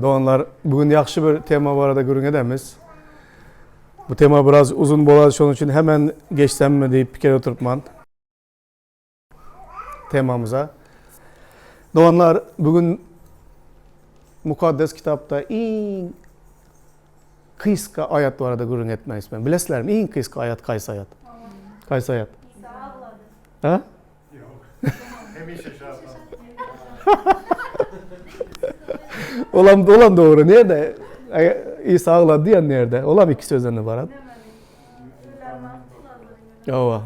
Doganlar, bugün ýagşy bir tema barada gürrüň edemiz. Bu tema biraz uzun bolar, şonuň üçin hemen geçsemmi diýip pikir oturypman. Temamyza. Doganlar, bugün Mukaddes Kitapda iň gysga aýat barada gürrüň etmek isleýän. Bilesizlermi, iň gysga aýat haýsy aýat? Haýsy aýat? Isa aglady. Ha? Ýok. Hemişe şatlan. Olam, olam dogry. Nerde? Isa aglady diýen nerde? Olam iki sözden ybarat. Hawa.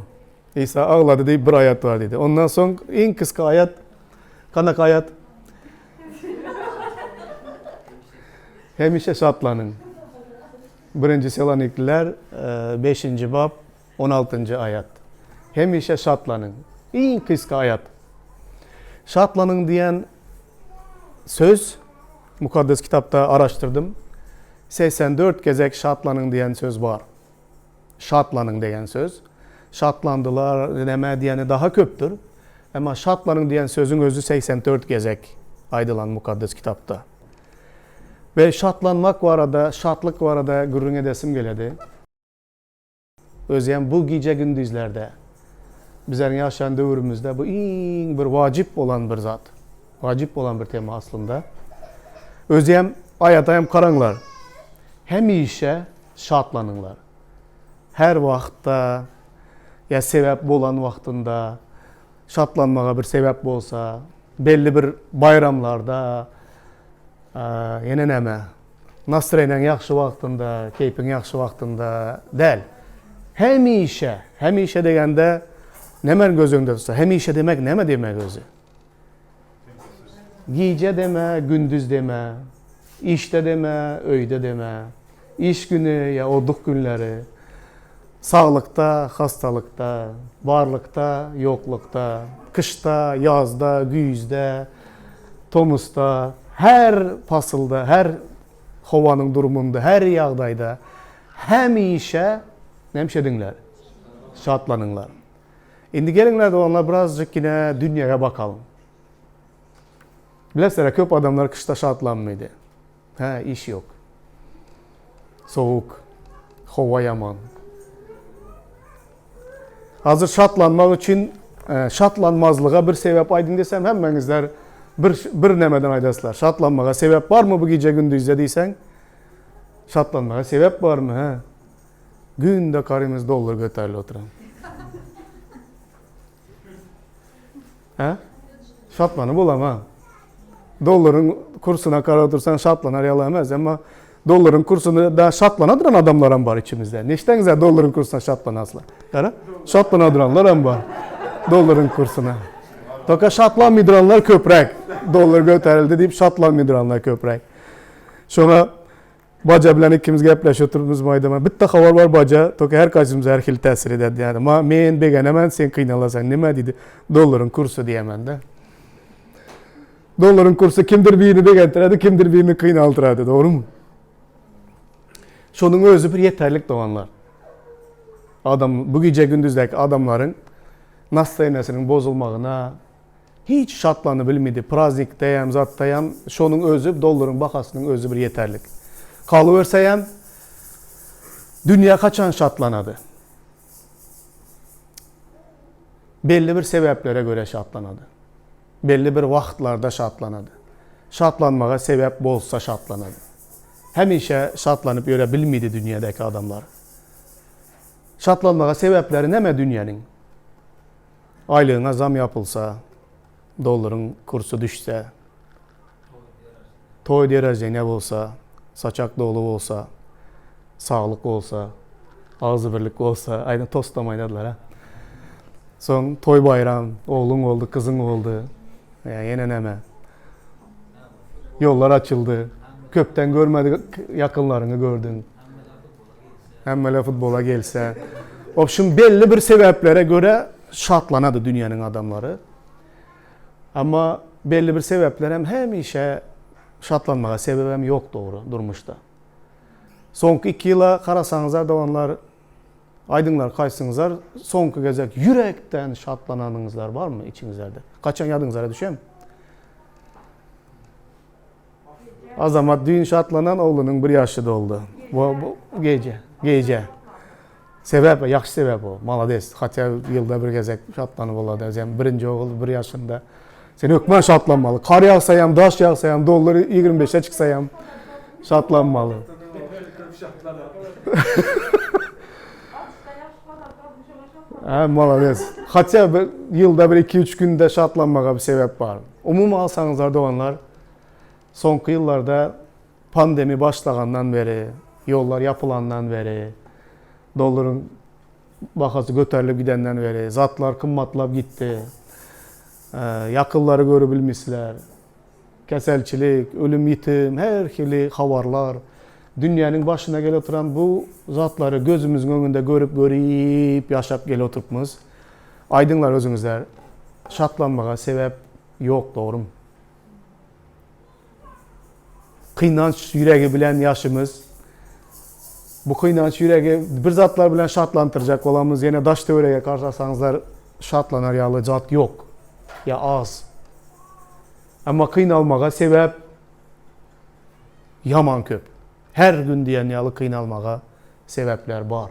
Isa aglady diýip bir aýat bar diýdi. Ondan soň iň gysga aýat kanaka aýat? Hemişe şatlanyň. Birinji Selanikliler 5-nji bap 16-njy aýat. Hemişe şatlanyň. Iň gysga aýat. Şatlanyň diýen söz Mukaddes Kitapda araşdyrdym. 84 gezek şatlanyň diýen söz bar. Şatlanyň degen söz. Şatlandylar näme diýeni daha köpdür. Emma şatlanyň diýen sözüň özi 84 gezek aýdylan Mukaddes Kitapda. We şatlanmak barada, şatlyk barada gürrüň edesim geledi. Özem bu gije-gündizlerde, bizleriň ýaşaýan döwrümizde bu iň bir wajyp bolan bir zat. Wajyp bolan bir tema aslynda. Özem aýata hem garaňlar. Hemişe şatlanyňlar. Her wagtda ýa sebäp bolan wagtynda şatlanmaga bir sebäp bolsa, belli bir baýramlarda, ýene näme, Nastroýeniň ýagşy wagtynda, keýpiň ýagşy wagtynda däl. Hemişe, hemişe degende nämäni göz öňünde tutsa, hemişe demek näme diýmek özi? Gije deme, gündüz deme, işde deme, öýde deme, iş güni ýa oduk günleri, saglykda, hastalykda, barlykda, ýoklukda, kyşda, ýazda, güýzde, tomusda, her pasylda, her howanyň durumynda, her ýagdaýda hemişe näme ediňler? Şatlanyňlar. Indi geliňler doganlar birazjyk ýene dünýäge bakalyň. Bilesizler, köp adamlar kyşda şatlanmydy. Hä, iş ýok. Sowuk. Howa ýaman. Hazır şatlanmak üçin e, şatlanmazlyga bir sebäp aýdyň desem hemmeňizler bir bir nämeden aýdaslar. Şatlanmaga sebäp barmy bu gije gündüzde diýseň? Şatlanmaga sebäp barmy, hä? Günde karymyz dollar göterilip oturan. Hä? Şatlanyp bolama. Dollaryň kursuna garap otursaň şatlanar ýaly emes. Emma dollaryň kursuna da şatlanadyran adamlar hem bar içimizde. Neçdeňizler dollaryň kursuna şatlanaslar? Gara? Şatlanadyranlar hem bar. Dollaryň kursuna. Toka şatlanmydyranlar köpräk. Dollar göterildi diýip şatlanmydyranlar köpräk. Şoňa Baja bilen ikimiz gepleşip oturupmyz maýdama. Bitta habar bar baja, toka her kaýsymyza her hili täsir eder diýýär. Ma men begenemen, sen kynalasaň nime diýdi. Dollaryň kursy diýemende. Dollaryň kursy kimdir birini begentiredi, kimdir birini kynaltyrady, dogrymy? Şonuň özi bir ýeterlik doganlar. Adam bu gije gündüzdäki adamlaryň nastroýeniýesiniň bozulmagyna, Hiç şatlanybilmedi, praznikdeýem, zatdaýam, şonuň özi, dollaryň bahasynyň özi bir ýeterlik. Galyberseýem, dünýä haçan şatlanady? Belli bir sebäplere görä şatlanady. Belli bir wagtlarda şatlanady. Şatlanmaga sebäp bolsa şatlanady. Hemişe şatlanyp ýöre bilmedi dünýädäki adamlar. Şatlanmaga sebäpleri näme dünýäniň? Aýlygyňa zam ýapylsa, dollaryň kursy düşse, toý derejene bolsa, saçak doly bolsa, saglyk bolsa, agzybirlik bolsa, aýdyň tostam aýdadylar a. Soň toý baýram, ogluň boldy, gyzyň boldy, ýene näme? Ýollar açyldy, köpden görmedik ýakynlaryňy gördüň. Hemmeler futbola gelse. Obşim belli bir sebäplere görä şatlanady dünýäniň adamlary. Amma belli bir sebäpler hem hemişe şatlanmaga sebäp hem ýok dogry durmuşda. Soňky 2 ýyla garasaňyzlar doganlar aýdyňlar kaýsyňyzlar soňky gezek ýürekden şatlananyňyzlar barmy içiňizlerde? Kaçan ýadyňyzlara düşen? Azamat düýn şatlanan oglunyň bir ýaşy doldy. Bu, bu gije, gije. Sebäp, ýagşy sebäp o. Malades. Hatya ýylda bir gezek şatlanyp bolady. Sen birinji ogul bir ýaşynda. Sen hökman şatlanmaly. Kar ýagsa hem, daş ýagsa hem, dollar 25-e çyksa hem şatlanmaly. Ha, malades. Hatya bir ýylda bir 2-3 günde şatlanmaga bir sebäp bar. Umumy alsaňyzlar doganlar, soňky ýyllarda Pandemi başlagandan beri, ýollar ýapylandan beri, dollaryň bahasy göterilip gidenden beri, zatlar gymmatlap gitdi. Ýakynlary görübilmisler. Keselçilik, ölüm-ýitim, her hili habarlar. Dünýäniň başyna gelip oturan bu zatlary gözümiziň öňünde görüp, görüp ýaşap gelip oturypmyz. Aýdyňlar özüňizler, şatlanmaga sebäp ýok dogrymy? Kynanç ýüregi bilen ýaşymyz. Bu kynanç ýüregi bir zatlar bilen şatlantyrjak bolamyz. Ýene daş töwerege garşasaňyzlar şatlanar ýaly zat ýok. Ýa az. Emma kynalmaga sebäp ýaman köp. Her gün diýen ýaly kynalmaga sebäpler bar.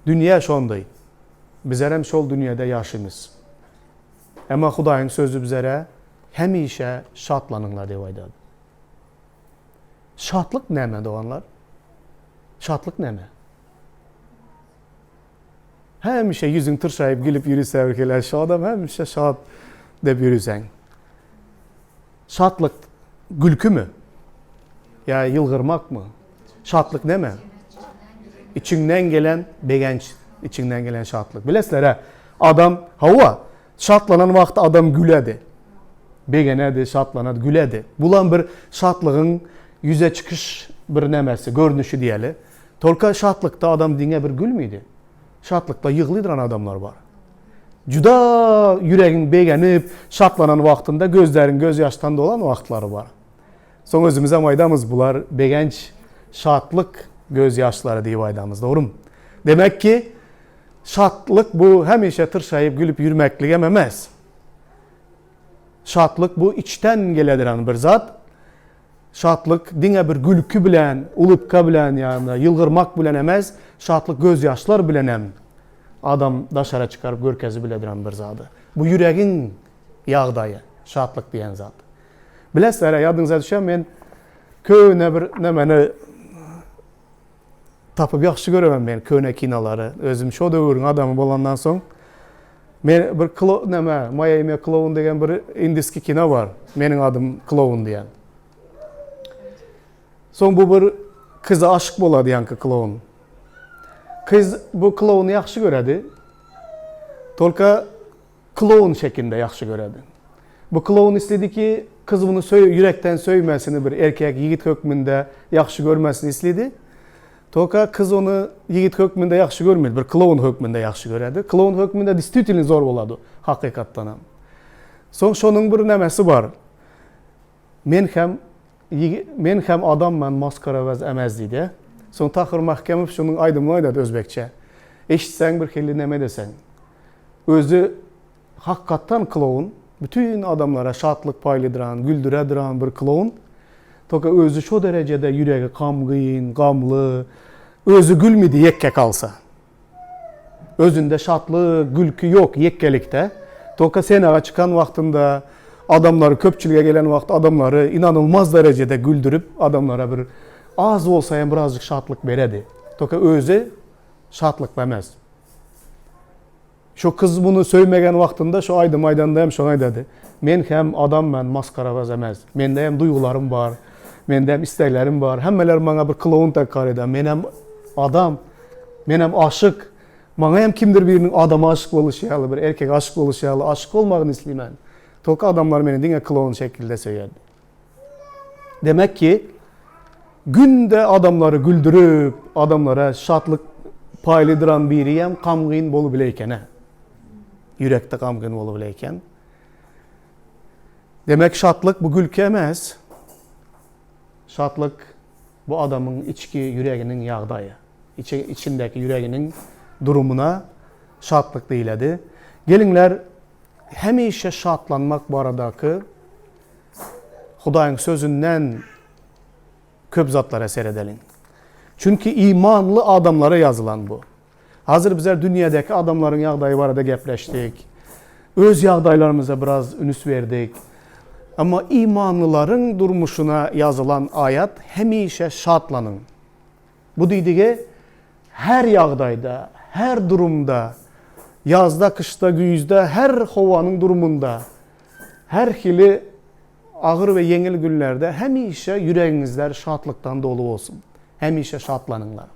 Dünýä şondaý. Bizerem şol dünýäde ýaşymyz. Emma Hudaýyň Sözi bizlere hemişe şatlanyňlar diýip aýdar. Şatlyk näme, doganlar? Şatlyk näme? Hemişe ýüzüň tyrşaýyp gülüp ýürüse bir hili, şu adam hemişe şat diýip ýürüseň. Şatlyk gülkümi? Ýa ýylgyrmakmy? Şatlyk näme? Içiňden gelen begenç, içiňden gelen şatlyk. Bilesizler-ä, adam, hawa, şatlanan wagty adam güledi. Begenedi, şatlanady, güledi. Bulam bir şatlygyň ýüze çykyş bir nämesi, görnüşi diýeli. Tolka şatlykda adam diňe bir gülmedi. Şatlykda ýyglydyran adamlar bar. Juda ýüregiň begenip, şatlanan wagtynda gözleriň gözýaşdan dolan wagtlary bar. Soň özümizem aýdamyz, bular begenç, şatlyk gözýaşlary diýip aýdamyz, dogrumy? Demek ki, şatlyk bu hemişe tyrşaýyp gülüp ýürmekligem emes. Şatlyk bu içden gelediren bir zat. Şatlyk diňe bir gülki bilen, ulybka bilen ýa-da ýylgyrmak bilen emes, şatlyk gözýaşlar bilenem adam daşara çykaryp görkezip bilediren bir zady. Bu ýüregiň ýagdaýy, şatlyk diýen zat. Bilesizler, ýadyňyza düşer, men köne bir nemeni tapyp ýagşy göremem men köne kinolary. Özüm şo döwrüň adamy bolandan soň men bir klo neme, Moýa imýa kloun diýen bir indiski kino bar. Meniň adym kloun diýen. Soň bu bir kyza aşyk bolady ýaňky kloun. Kyz bu klouny ýagşy göredi. Tolka Kloun şekilinde ýagşy görerdi. Bu kloun isledi ki, kyz muny söý, ýürekden söýmesini bir erkek, ýigit hökmünde ýagşy görmesini isledi. Toka kyz ony ýigit hökmünde ýagşy görmedi, bir kloun hökmünde ýagşy görerdi. Kloun hökmünde distwitelny zor bolady, hakykatdanam. Soň şonuň bir nämesi bar. Men hem men hem adamman maskarabaz emez diýdi. Soň Tahyr Mahkemow şonuň aýdymyny aýdady özbekçe. Eşitseň bir hili neme deseň. Özi hakykatdan kloun, bütin adamlara şatlyk paýlydyran, güldüredyran bir kloun. Toka özi şo derejede ýüregi gamgyn, gamly, özi gülmidi ýekke kalsa. Özünde şatlyk, gülki ýok ýekkelikde. Toka senaga çykan wagtynda, adamlary köpçülige gelen wagt adamlary inanylmaz derejede güldürip, adamlara bir az bolsa hem birazjyk şatlyk beredi. Toka özi şatlykly emes. Şo kyz muny söýmegen wagtynda şo aýdym aýdanda hem şoňa aýdady. Men hem adam men, masgarabaz emes. Mende hem duýgularym bar. Mende hem isleglerim bar. Hemmeler maňa bir kloun tak garaýda. Men hem adam. Men hem aşyk. Maňa hem kimdir biriniň adama aşyk boluşy ýaly, bir erkege aşyk boluşy ýaly aşyk bolmagyny isleýmen. Tolko adamlar meni diňe kloun şekilde söýerdi. Demek ki, günde adamlary güldürip, adamlara şatlyk paýlydyran biri hem gamgyn bolubile eken-ä. Ýürekde gamgyn bolubile eken. Demek şatlyk bu gülki emes. Şatlyk bu adamyň içki ýüreginiň ýagdaýy. Içi, içindäki ýüreginiň durumyna şatlyk diýiledi. Geliňler, hemişe şatlanmak baradaky. Hudaýyň Sözünden köp zatlara seredeliň. Çünki imanly adamlara ýazylan bu. Hazir bizler dünýädäki adamlaryň ýagdaýy barada gepleşdik. Öz ýagdaýlarymyza biraz ünüs berdik. Emma imanlylaryň durmuşyna ýazylan aýat hemişe şatlanyň. Bu diýdigi her ýagdaýda, her durumda, ýazda, kyşda, güýzde, her howanyň durumynda, her hili agyr we ýeňil günlerde hemişe ýüregiňizler şatlykdan doly bolsun. Hemişe şatlanyňlar.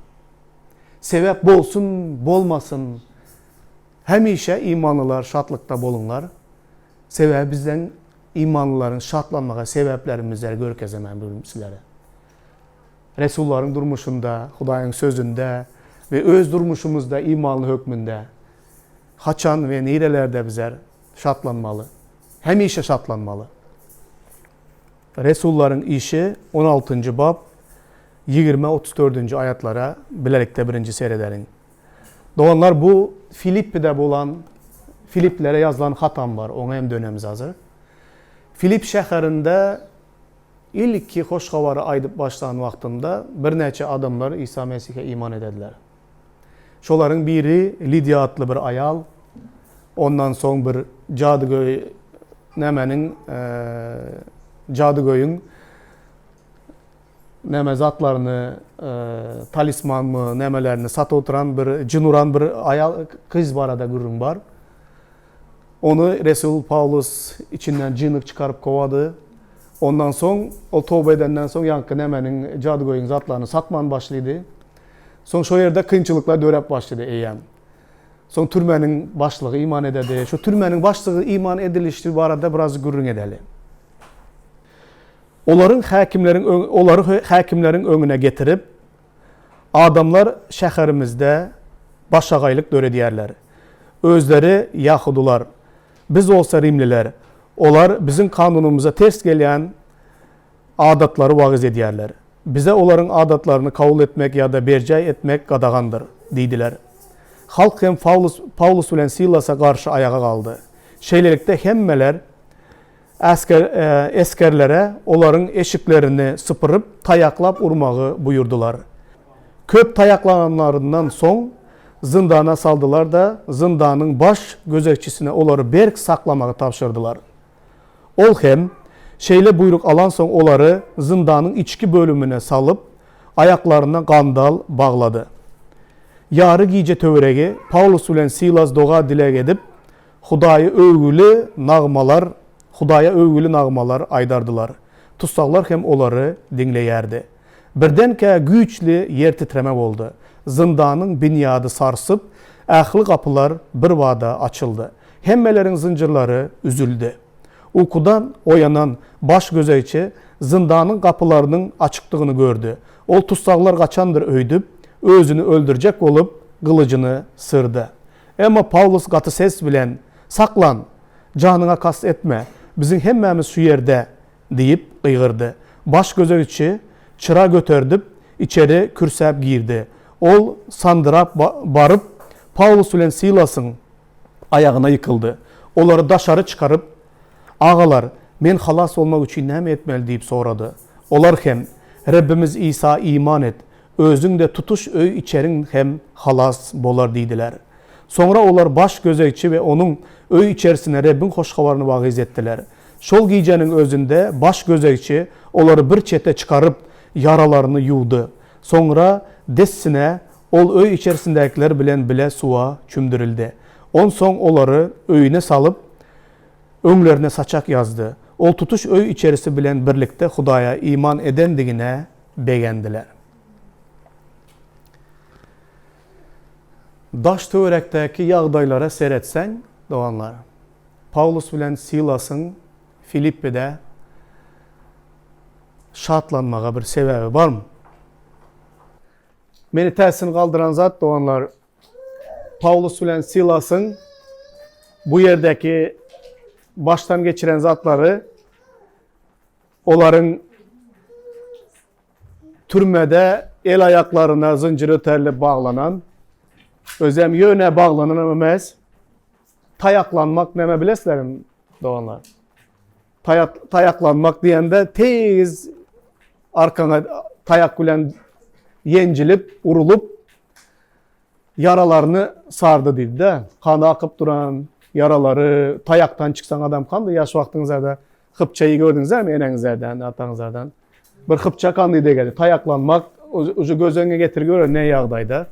Sebäp bolsun, bolmasyn, hemişe imanlylar şatlykda boluňlar. Sebäbi bizden imanlylaryň şatlanmaga sebäplerimizleri görkezemän bu gün sizlere. Resullaryň durmuşynda, Hudaýyň Sözünde we öz durmuşymyzda imanly hökmünde haçan we nirelerde bizler şatlanmaly? Hemişe şatlanmaly. Resullaryň işi on altynjy bap 20 34-nji aýatlara bilelikde birinji seredeliň. Doganlar bu Filippide bolan Filiplere ýazylan hatam bar, oňa hem dönemiz hazir. Filip şäherinde ilki hoş habary aýdyp başlan wagtynda birnäçe adamlar Isa Mesihe iman edediler. Şolaryň biri Lidiýa atly bir aýal, ondan soň bir jadygöý nämeniň jadygöýüň näme zatlaryny talismanmy nämelerini satyp oturan bir jyn uran bir aýal gyz barada gürrüň bar. Ony resul Pawlus içinden jyny çykaryp kowady. Ondan soň ol toba edenden soň ýaňky nämeniň jadygöýüň zatlaryny satman başlydy. Soň şo ýerde kynçylyklar döräp başlady eýýäm. Soň türmäniň başlygy iman ededi. Şu türmäniň başlygy iman edilişi barada biraz gürrüň edeli. Olaryň häkimleriň olary häkimleriň öňüne getirip, Adamlar şäherimizde başagaýlyk döredýärler. Özleri ýahudylar, biz bolsa rimliler. Olar biziň kanunymyza ters gelýän adatlary wagyz edýärler. Bize olaryň adatlaryny kabul etmek ýa-da berjaý etmek gadagandyr diýdiler. Halk hem Pawlus Pawlus bilen Silasa garşy aýaga galdy. Şeýlelikde, hemmeler Esger esgerlere olaryň eşiklerini sypyryp, taýaklap urmagy buýurdylar. Köp taýaklananlaryndan soň, zyndana saldylar-da, zyndanyň baş gözegçisine olary berk saklamagy tabşyrdylar. Ol hem, şeýle buýruk alansoň olary zyndanyň içki bölümine salyp, aýaklaryna gandal baglady. Ýary gije töweregi Pawlus bilen Silas doga-dileg edip, Hudaýy öwgüli nagmalar Hudaýa öwgüli nagmalar aýdardylar. Tussaglar hem olary diňleýärdi. Birdenkä güýçli ýer titreme boldy. Zyndanyň binýady sarsyp, ähli gapylar birbada açyldy. Hemmeleriň zynjyrlary üzüldi. Ukudan oýanan baş gözegçi zyndanyň gapylarynyň açykdygyny gördi. Ol tussaglar gaçandyr öýdüp, özüni öldürjek bolup, gylyjyny syrdy. Emma Pawlus gaty ses bilen, Saklan! Janyňa kast etme! Biziň hemmämiz şu ýerde! diýip gygyrdy. Baş gözegçi çyra göterdip, içeri kürsäp girdi. Ol sandyrap baryp, Pawlus bilen Silasyň aýagyna ýykyldy. Olary daşary çykaryp, Agalar, men halas bolmak üçin näme etmeli diýip sorady. Olar hem, Rebbimiz Isa iman et, Özüň-de tutuş öý-içeriň hem halas bolar diýdiler. Soňra olar baş gözegçi we onuň öý-içerisine Rebbiň hoş habaryny wagyz etdiler. Şol gijäniň özünde baş gözegçi olary bir çete çykaryp, ýaralaryny ýuwdy. Soňra dessine ol öý-içerisindäkiler bilen bile suwa çümdürildi. Onsoň olary öýüne salyp, öňlerine saçak ýazdy. Ol tutuş öý-içerisi bilen birlikde Hudaýa iman edendigine begendiler. Daş-töwerekdäki ýagdaýlara seretseň, doganlar, Pawlus bilen Silasyň Filippide şatlanmaga bir sebäbi barmy? Meni täsin galdyran zat, doganlar, Pawlus bilen Silasyň bu ýerdäki başdan geçiren zatlary Olaryň türmede el-aýaklaryna zynjyr öterlip baglanan, özem ýöne baglananam emes, taýaklanmak näme bilesizlermi, doganlar? Taýaklanmak diýende tez arkaňa taýak bilen ýenjilip, urulyp, ýaralaryny sardy diýdi-de. Gany akyp duran ýaralary, taýakdan çyksaň adam kandy ýaş wagtyňyzda hypçaýy gördüňizmi eneňizlerden, ataňyzlardan? Bir hypça kandy degedi. Taýaklanmak, uje göz öňüňe getir gör ne ýagdaýda.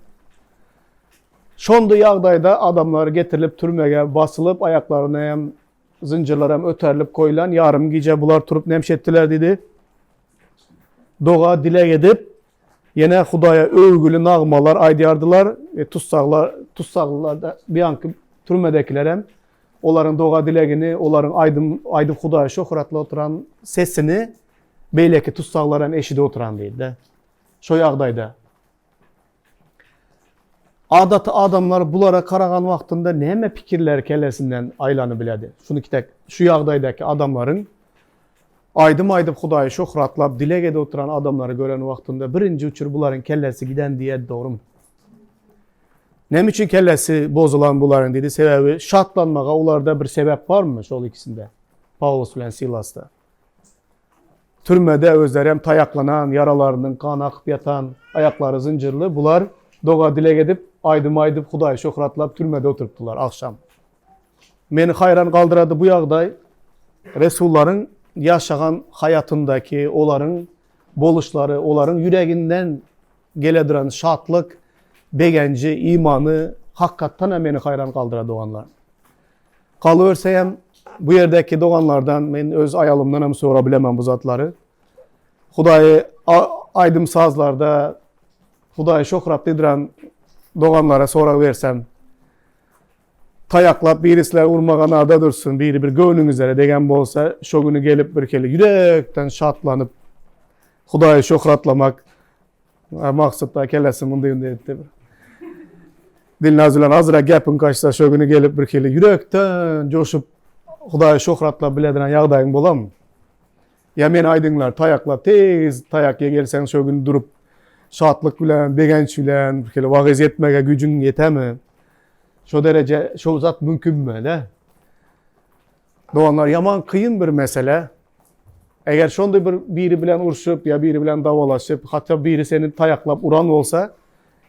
Şonda ýagdaýda adamlar getirilip türmege basylyp, aýaklaryna hem Zynjyrlar hem öterilip goýlan. Ýarym gije bular turup nemş etdiler diýdi. Doga dileg edip, ýene Hudaýa öwgüli nagmalar aýdýardylar. E, tussaglar, tussaglylar da bianki türmedekiler hem olaryň doga dilegini, olaryň aýdym aýdyp Hudaýa şöhratly oturan sesini beýleki tussaglar hem eşidip oturan diýdi. Şo ýagdaýda Adaty adamlar bulara karagan wagtynda näme pikirler kellesinden aýlanybiledi? Şuny kitek şu ýagdaýdaky adamlaryň aýdym aýdyp Hudaýy şöhratlap dileg edip oturan adamlary gören wagtynda birinji uçur bularyň kellesi giden diýedi dogrymy? Näme üçin kellesi bozulan bularyň diýdi? Sebäbi şatlanmaga olarda bir sebäp barmy şol ikisinde? Pawlus bilen Silasda. Türmede özlerem taýaklanan, ýaralarynyň gany akyp ýatan, aýaklary zynjyrly bular doga-dileg edip, aýdym aýdyp, Hudaýy şöhratlap türmede oturypdylar agşam. Meni haýran galdyrady bu ýagdaý resullaryň ýaşagan haýatyndaky olaryň boluşlary, olaryň ýüreginden gele duran şatlyk, begenji, imany hakykatdanam meni haýran galdyrady doganlar. Galyberse hem bu ýerdäki doganlardan men öz aýalymdan hem sora bilemem bu zatlary. Hudaýy aýdym sazlarda Hudaýy şöhratlydyran doganlara sorag bersem taýaklap birisler urmaga nada dursun, biri bir göwnüňizlere degen bolsa, şo güni gelip bir kele ýürekden şatlanyp Hudaýy şöhratlamak Maksat kelesi munday diýdi. Dilnaz bilen azrak gepiň kaçsa şo güni gelip bir hili ýürekden joşup Hudaýy şöhratlap bilediren ýagdaýyň bolam. Ýa men aýdyňlar taýaklap tez taýak ýe gelseň şo gün durup şatlyk bilen, begenç bilen bir hili wagyz etmege güjüň ýetemi? Şo dereje şo zat mümkinmi, ne? Doganlar ýaman kyn bir mesele. Eger şonda bir biri bilen urşup ýa biri bilen dawalaşyp, hatda biri seni taýaklap uran bolsa,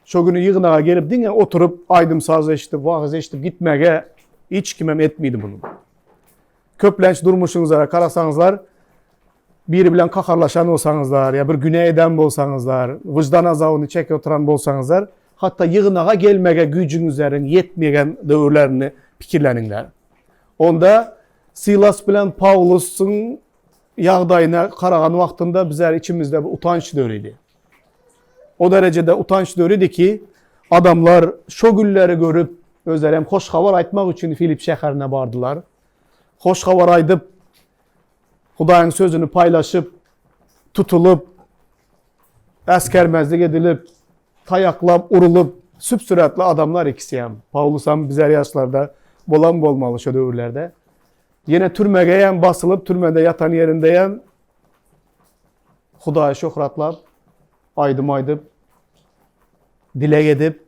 şo güni ýygnaga gelip diňe oturyp aýdym-saz eşidip, wagyz eşidip gitmege hiç kimem etmedi muny. Köplenç durmuşyňyzlara garasaňyzlar, biri bilen kaharlaşan bolsaňyzlar ýa bir günä eden bolsaňyzlar, wyždan azabyny çekip oturan bolsaňyzlar, hatda ýygnaga gelmege güýjüňizleriň ýetmegen döwürlerini pikirleniňler. Onda Silas bilen Pawlusyň ýagdaýyna garagan wagtynda bizler içimizde bir utanç döredi. O derejede utanç döredi ki, adamlar şo günleri görüp, özleri hem hoş habar aýtmak üçin Filip şäherine bardylar. Hoş habar aýdyp, Hudaýyň sözüni paýlaşyp, tutulyp, äsgermezlik edilip, taýaklap, urulyp, süp-süratly adamlar ikisi hem. Pawlus hem bizer ýaşlarda bolan bolmaly şo döwürlerde. Ýene türmege hem basylyp, türmede ýatan ýerinde hem Hudaýy şöhratlap, aýdym aýdyp, dileg edip,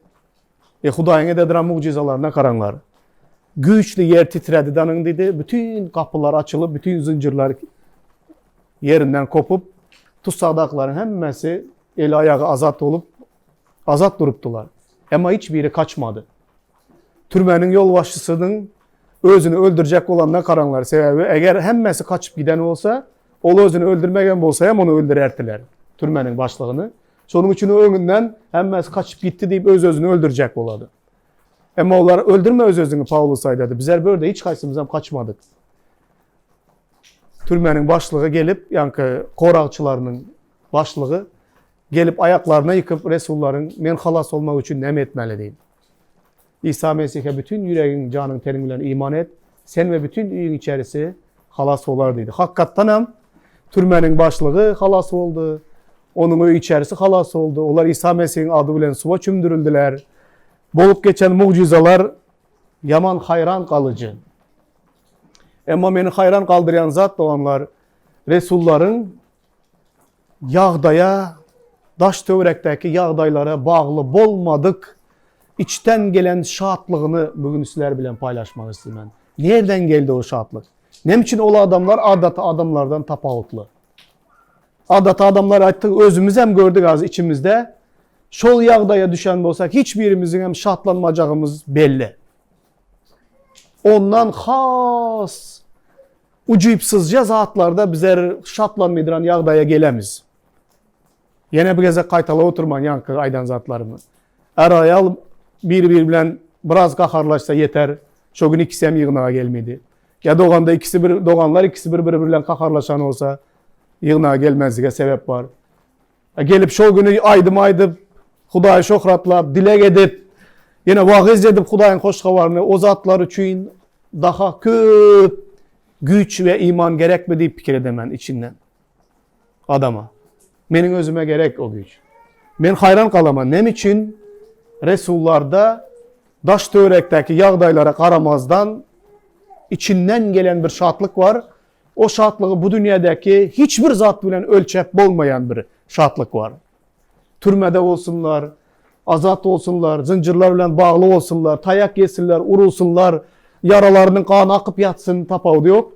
e, Hudaýyň edediren mugjyzalaryna garaňlar. Güýçli ýer titredi danyň diýdi, bütün gapylar açylyp, bütün zynjyrlar ýerinden kopup, tussagdakylaryň hemmesi eli aýagy azat bolup, azat durupdylar. Emma hiç biri kaçmady. Türmeniň ýolbaşçysynyň özüni öldürjek bolanyna garaňlar. Sebäbi eger hemmesi kaçyp giden bolsa, ol özüni öldürmegen bolsa hem ony öldürerdiler. Türmeniň başlygyny. Şonuň üçin o öňünden hemmesi kaçyp gitdi diýip öz-özüni öldürjek bolady. Emma olar öldürme öz-özüňi Pawlus aýdady. Bizler bu ýerde hiç haýsymyz hem kaçmadyk. Türmeniň başlygy gelip, ýaňky goragçylarynyň başlygy gelip aýaklaryna ýykyp resullaryň men halas bolmak üçin näme etmeli diýip. Isa Mesihe bütün ýüregiň, janyň, teniň bilen iman et, sen we bütün öýüň içerisi halas bolar diýdi. Hakykatdan hem türmeniň başlygy halas boldy, onuň öý içerisi halas boldy. Olar Isa Mesihiň ady bilen suwa çümdürildiler. Bolup geçen mugjyzalar ýaman haýran galyjy. Emma meni haýran galdyrýan zat doganlar, resullaryň ýagdaýa, daş-töwerekdäki ýagdaýlara bagly bolmadyk içden gelen şatlygyny bu gün sizler bilen paýlaşmak isleýän. Nirden geldi o şatlyk? Näme üçin ol adamlar adaty adamlardan tapawutly? Adaty adamlar aýtdyk, özümiz hem gördük az içimizde. Şol ýagdaýa düşen bolsak, hiç birimiziň hem şatlanmajagymyz belli. Ondan has ujypsyzja zatlarda bizler şatlanmaýdyran ýagdaýa gelemiz. Ýene bir gezek gaýtalap oturman ýaňky aýdan zatlarymy. Är-aýal biri-biri bilen biraz gaharlaşsa ýeter, şo gün ikisi hem ýygnaga gelmedi. Ýa doganda ikisi bir doganlar ikisi bir-biri bilen gaharlaşan bolsa, ýygnaga gelmezlige sebäp bar. Gelip şol güni aýdym aýdyp, Hudaýy şöhratlap, dileg edip, ýene wagyz edip Hudaýyň hoş habaryny o zatlar üçin daha köp güýç we iman gerekmi diýip pikir edemen içinden. Adama. Meniň özüme gerek o güýç. Men haýran galaman, näme üçin resullarda daş-töwerekdäki ýagdaýlara garamazdan içinden gelen bir şatlyk bar. O şatlygy bu dünýädäki hiç bir zat bilen ölçäp bolmaýan bir şatlyk bar. Türmede bolsunlar, azat bolsunlar, zynjyrlar bilen bagly bolsunlar, taýak ýesinler, urulsynlar, ýaralarynyň gany akyp ýatsyn, tapawudy ýok.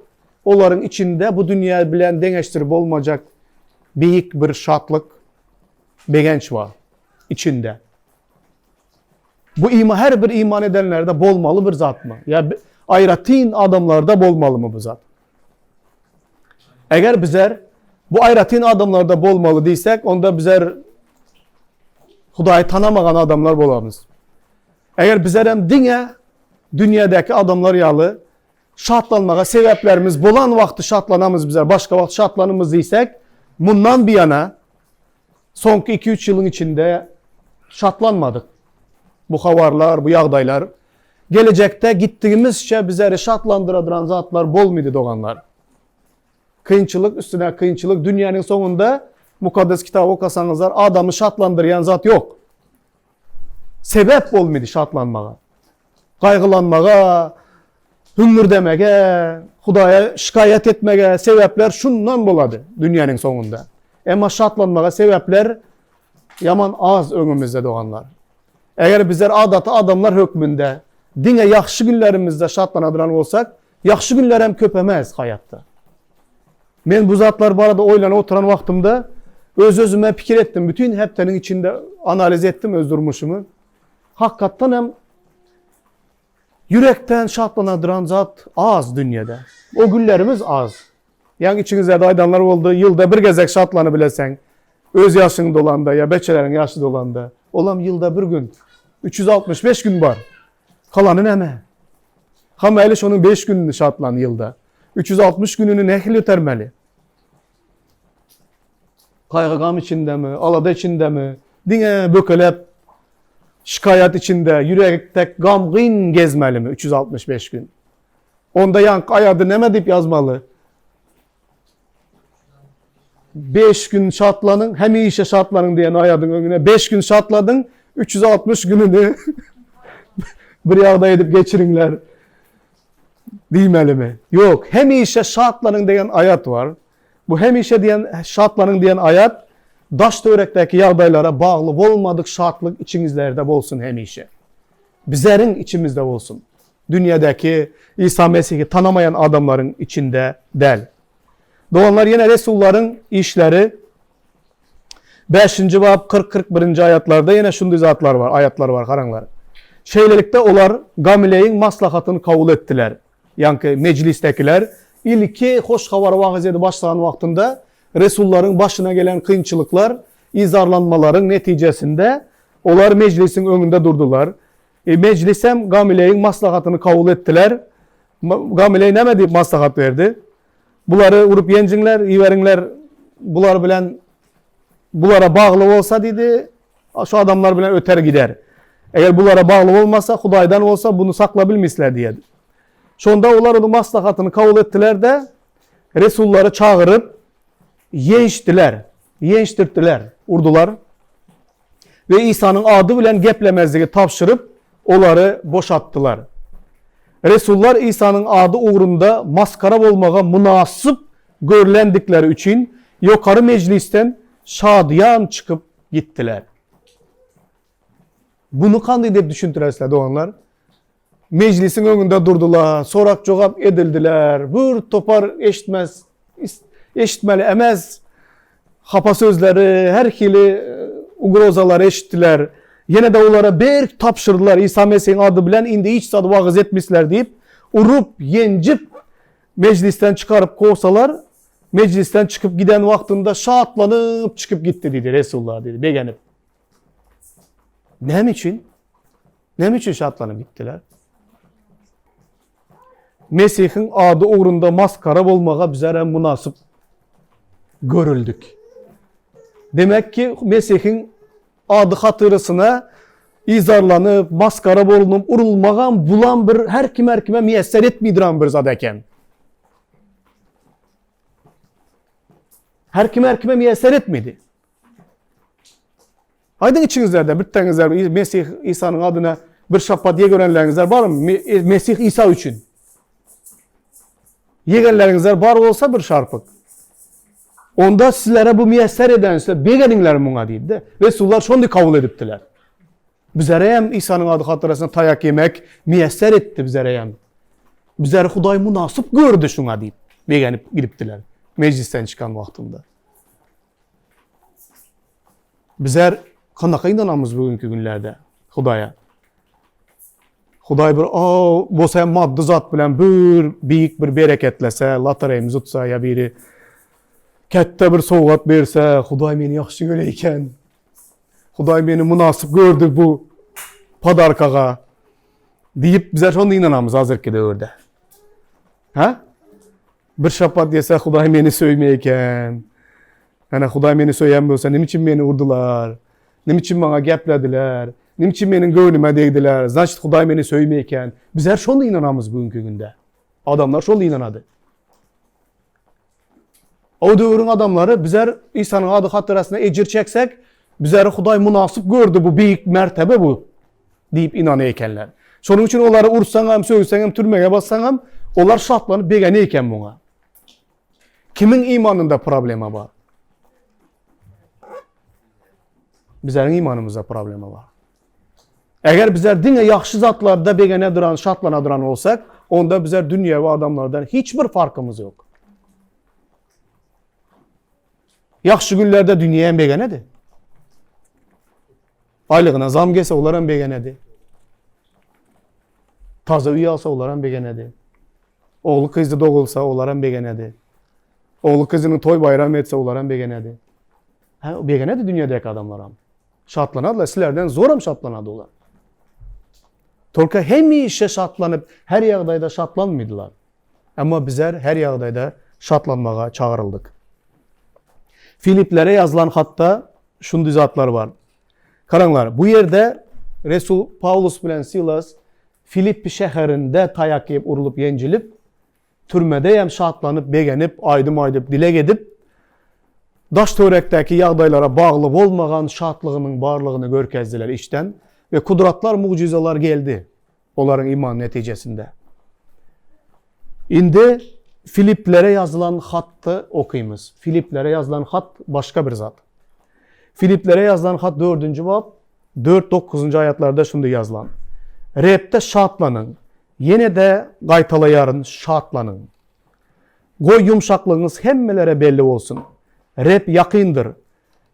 Olaryň içinde bu dünýä bilen deňeşdirip bolmajak beýik bir şatlyk, begenç bar içinde. Bu ima her bir iman edenlerde bolmaly bir zatmy? Ýa aýratyn adamlarda bolmalymy bu zat? Eger bizler bu aýratyn adamlarda bolmaly diýsek, onda bizler Hudaýy tanamagan adamlar bolarys. Eger bizler hem diňe dünýädäki adamlar ýaly şatlanmaga sebäplerimiz bolan wagty şatlanamyz bizler, başga wagt şatlanymyz diýsek, mundan bir ýana Soňky iki-üç ýylyň içinde şatlanmadyk. Bu habarlar, bu ýagdaýlar gelejekde gitdigimizçe bizleri şatlandyradyran zatlar bolmydy doganlar. Kynçylyk üstüne kynçylyk dünýäniň soňunda Mukaddes Kitaby okasaňyzlar adamy şatlandyrýan zat ýok. Sebäp bolmydy şatlanmaga. Gaýgylanmaga, hüňňürdemege, Hudaýa şikaýat etmege sebäpler şundan bolady dünýäniň soňunda. Emma şatlanmaga sebäpler ýaman az öňümizde doganlar. Eger bizler adaty adamlar hökmünde diňe ýagşy günlerimizde şatlanadyran bolsak, ýagşy günler hem köpemez haýatda. Men bu zatlar barada oýlanyp oturan wagtymda öz-özüme pikir etdim, bütin hepdeniň içinde analiz etdim öz durmuşymy. Hakykatdan hem ýürekden şatlanadyran zat az dünýede. O günlerimiz az. Ýaňy içiňizde aýdanlar boldy, ýylda bir gezek şatlanybileseň. Öz ýaşyň dolanda ýa beçeleriň ýaşy dolanda. Olam ýylda bir gün. 365 gün bar. Galany näme? Hamaýly şonuň 5 gününi şatlan ýylda. 360 gününi nähili ötermeli? Gaýgy-gam içindemi, alada içindemi, diňe bökelep, şikaýat içinde, ýürek tek gamgyn gezmelimi 365 gün? Onda ýaňky aýady näme diýip ýazmaly? 5 gün şatlanyň, hemişe şatlanyň diýen aýadyň öňüne 5 gün şatladyň, 360 gününi bir ýagdaý edip geçiriňler diýmelimi? Ýok, hemişe şatlanyň diýen aýat bar. Bu hemişe diýen şatlanyň diýen aýat daş-töwerekdäki ýagdaýlara bagly bolmadyk şatlyk içiňizlerde bolsun hemişe. Bizleriň içimizde bolsun. Dünýädäki Isa Mesihi tanamaýan adamlaryň içinde däl. Doganlar ýene resullaryň işleri bäşinji bap 40-41-nji aýatlarda ýene şunday zatlar bar, aýatlar bar, garaňlar. Şeýlelikde olar Gamileýiň maslahatyny kabul etdiler. Ýaňky mejlisdäkiler ilki hoş habary wagyz edip başlan wagtynda resullaryň başyna gelen kynçylyklar, yzarlanmalaryň netijesinde olar mejlisiň öňünde durdular. E, mejlisem Gamileýiň maslahatyny kabul etdiler. Gamileý näme diýip maslahat berdi? Bulary urup ýenjiňler, iberiňler, bular bilen bulara bagly bolsa diýdi, şu adamlar bilen öter gider. Eger bulara bagly bolmasa, Hudaýdan bolsa bunu saklabilmisler diýedi. Şonda olar onuň maslahatyny kabul etdiler-de, resullary çagyryp, ýençdiler, ýençdirtdiler, urdular we Isanyň ady bilen geplemezligi tabşyryp, olary boşatdylar. Resullar Isanyň ady ugrunda masgara bolmaga mynasyp görlendikleri üçin ýokary mejlisden şadyýan çykyp gitdiler. Buny kandy diýip düşündirersizler, doganlar? Mejlisiň öňünde durdular, sorak-jogap edildiler, bir topar eşitmez, eşitmeli emez hapa sözleri, her hili ugrozalary eşitdiler. Ýene-de olara berk tabşyrdylar, Isa Mesihiň ady bilen indi hiç zady wagyz etmisler diýip, urup, ýenjip, mejlisden çykaryp kowsalar, mejlisden çykyp giden wagtynda şatlanyp çykyp gitdi diýdi resullar diýdi, begenip. Näme üçin? Näme üçin şatlanyp gitdiler? Mesihiň ady ugrunda maskara bolmaga bizler hem mynasyp görüldik. Demek ki, Mesihiň ady hatyrasyna yzarlanyp, maskara bolunyp, urulmagam bulam bir her kim her kime miýesser etmeýdiran bir zat eken. Her kim her kime miýesser etmedi. Aýdyň içiňizlerde bitdeňizler Mesih Isanyň adyna bir şapat ýegerenleriňizler barmy? E, Mesih Isa üçin. Ýegenleriňizler bar bolsa bir şarpyk. Onda sizlere bu miýesser edense begeniňler muňa diýdi. Resullar şondy kabul edipdiler. Bizlere hem Isanyň ady hatyrasyna taýak ýemek miýesser etdi bizlere hem. Bizleri Hudaý mynasyp gördi şuňa diýip begenip gidipdiler. Mejlisden çykan wagtynda. Bizler kandaka ynanamyz bugünkü günlerde Hudaýa. Hudaý bir o bolsa hem maddy zat bilen bir beýik bir bereketlese, lotereýimizi utsa ýa biri kätde bir sowgat berse, Hudaý meni ýagşy göre eken. Hudaý meni mynasyp gördi bu podarkaga diýip bizler şonda ynanamyz hazirki döwürde. Ha? Bir şapat diýse Hudaý meni söýmeýär eken. Ene Hudaý meni söýen bolsa näme üçin meni urdular? Näme üçin maňa geplediler? Näme üçin meniň göwnüme degdiler? Значит Hudaý meni söýmeýär eken. Bizler şonda ynanamyz bugünkü günde. Adamlar şonda ynanady. O döwrüň adamlary bizler İsa'nın ady hatyrasyna ejir çeksek, bizleri Hudaý mynasyp gördi bu beýik mertebe bu diýip inanýar ekenler. Şonuň üçin olary ursaňam, sögseňem, türmege bassaňam, olar şatlanyp begenýär eken muňa. Kimiň imanynda problema bar? Bizleriň imanymyzda problema bar. Eger bizler diňe ýagşy zatlarda begene duran, şatlana duran bolsak, onda bizler dünýewi adamlardan hiç bir farkymyz ýok. Ýagşy günlerde dünýe hem begenedi. Aýlygyna zam gelse olar hem begenedi. Taze öý alsa olar hem begenedi. Ogly gyzy dogulsa olar hem begenedi. Ogly gyzyny toý baýram etse olar hem begenedi. Ha, begenedi dünýedäki adamlar hem. Şatlanadylar, sizlerden zoram şatlanady olar. Tolka hemişe şatlanyp, her ýagdaýda şatlanmydylar. Emma bizler her ýagdaýda şatlanmaga çagyryldyk. Filiplere ýazylan hatda şundy zatlar bar. Garaňlar, bu ýerde Resul Pawlus bilen Silas Filippi şäherinde taýak iýip, urlup, ýenjilip, türmede hem şatlanyp, begenip, aýdym aýdyp, dileg edip, daş-töwerekdäki ýagdaýlara bagly bolmagan şatlygynyň barlygyny görkezdiler içden we kudratlar, mugjyzalar geldi olaryň imany netijesinde. Indi Filiplere ýazylan hatdy okymyz. Filiplere ýazylan hat başga bir zat. Filiplere ýazylan hat dördünji bap, dört dokuzynjy aýatlarda şundy ýazylan. Rebde şatlanyň, ýene-de gaýtalaýaryn, şatlanyň. Goý ýumşaklygyňyz hemmelere belli bolsun. Reb ýakyndyr.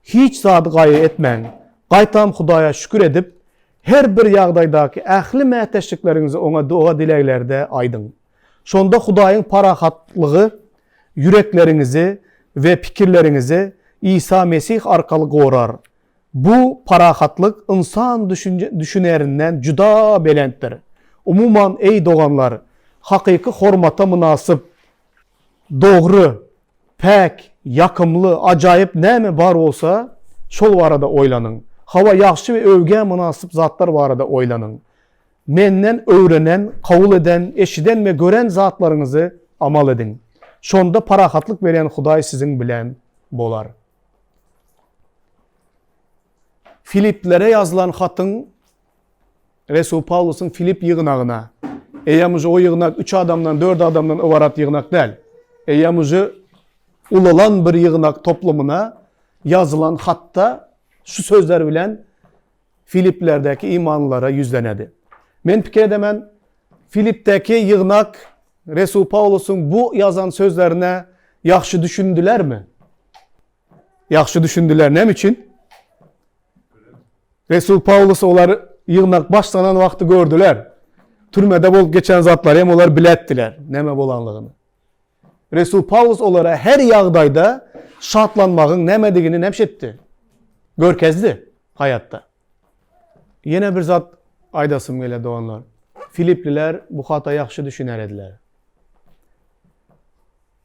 Hiç zady gaýgy etmäň. Gaýtam Hudaýa şükür edip, her bir ýagdaýdaky ähli mätäçlikleriňizi Oňa doga-dileglerde aýdyň. Şonda Hudaýyň parahatlygy ýürekleriňizi we pikirleriňizi Isa Mesih arkaly gorar. Bu parahatlyk ynsan düşünerinden juda belentdir. Umuman, eý doganlar, hakyky hormata mynasyp, dogry, päk, ýakymly, ajaýyp näme bar bolsa, şol barada oýlanyň. Hawa, ýagşy we öwgä mynasyp zatlar barada oýlanyň. Menden öwrenen, kabul eden, eşiden we gören zatlaryňyzy amal ediň. Şonda parahatlyk berýän Hudaý siziň bilen bolar. Filiplere ýazylan hatyň Resul Pawlusyň Filip ýygnagyna, eýýäm uje o ýygnak üç adamdan, dört adamdan ybarat ýygnak däl. Eýýäm uje ulalan bir ýygnak toplumyna ýazylan hatda şu sözler bilen Filiplerdäki imanlylara ýüzlenedi. Men pikir edemen, Filipdäki ýygnak Resul Pawlusyň bu ýazan sözlerine ýagşy düşündilermi? Ýagşy düşündiler. Näme üçin? Resul Pawlus olar ýygnak başlanan wagty gördüler. Türmede bolup geçen zatlary hem olar biletdiler, näme bolanlygyny. Resul Pawlus olara her ýagdaýda şatlanmagyň nämedigini näme etdi? Görkezdi haýatda. Ýene bir zat aýdasym gelýär doganlar. Filipliler bu hata ýagşy düşüner ediler.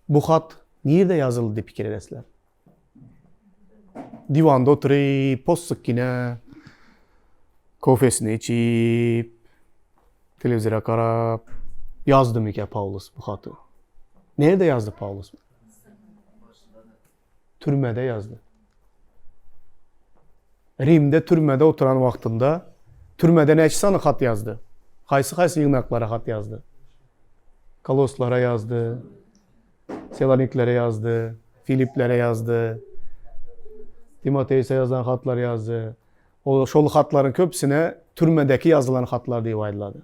Bu hat nirde ýazyldy diýip pikir edesizler? Diwanda oturyp, possuk ýene kofesini içip, telewizora garap ýazdymyka Pawlus bu haty? Nirde ýazdy Pawlus? Türmede ýazdy. Rimde türmede oturan wagtynda türmede näçe sany hat ýazdy? Haýsy-haýsy ýygnaklara hat ýazdy? Koloslara ýazdy, Seloniklere ýazdy, Filiplere ýazdy, Timoteuse ýazan hatlar ýazdy. O şol hatlaryň köpüsine türmedeki ýazylan hatlar diýip aýdylady.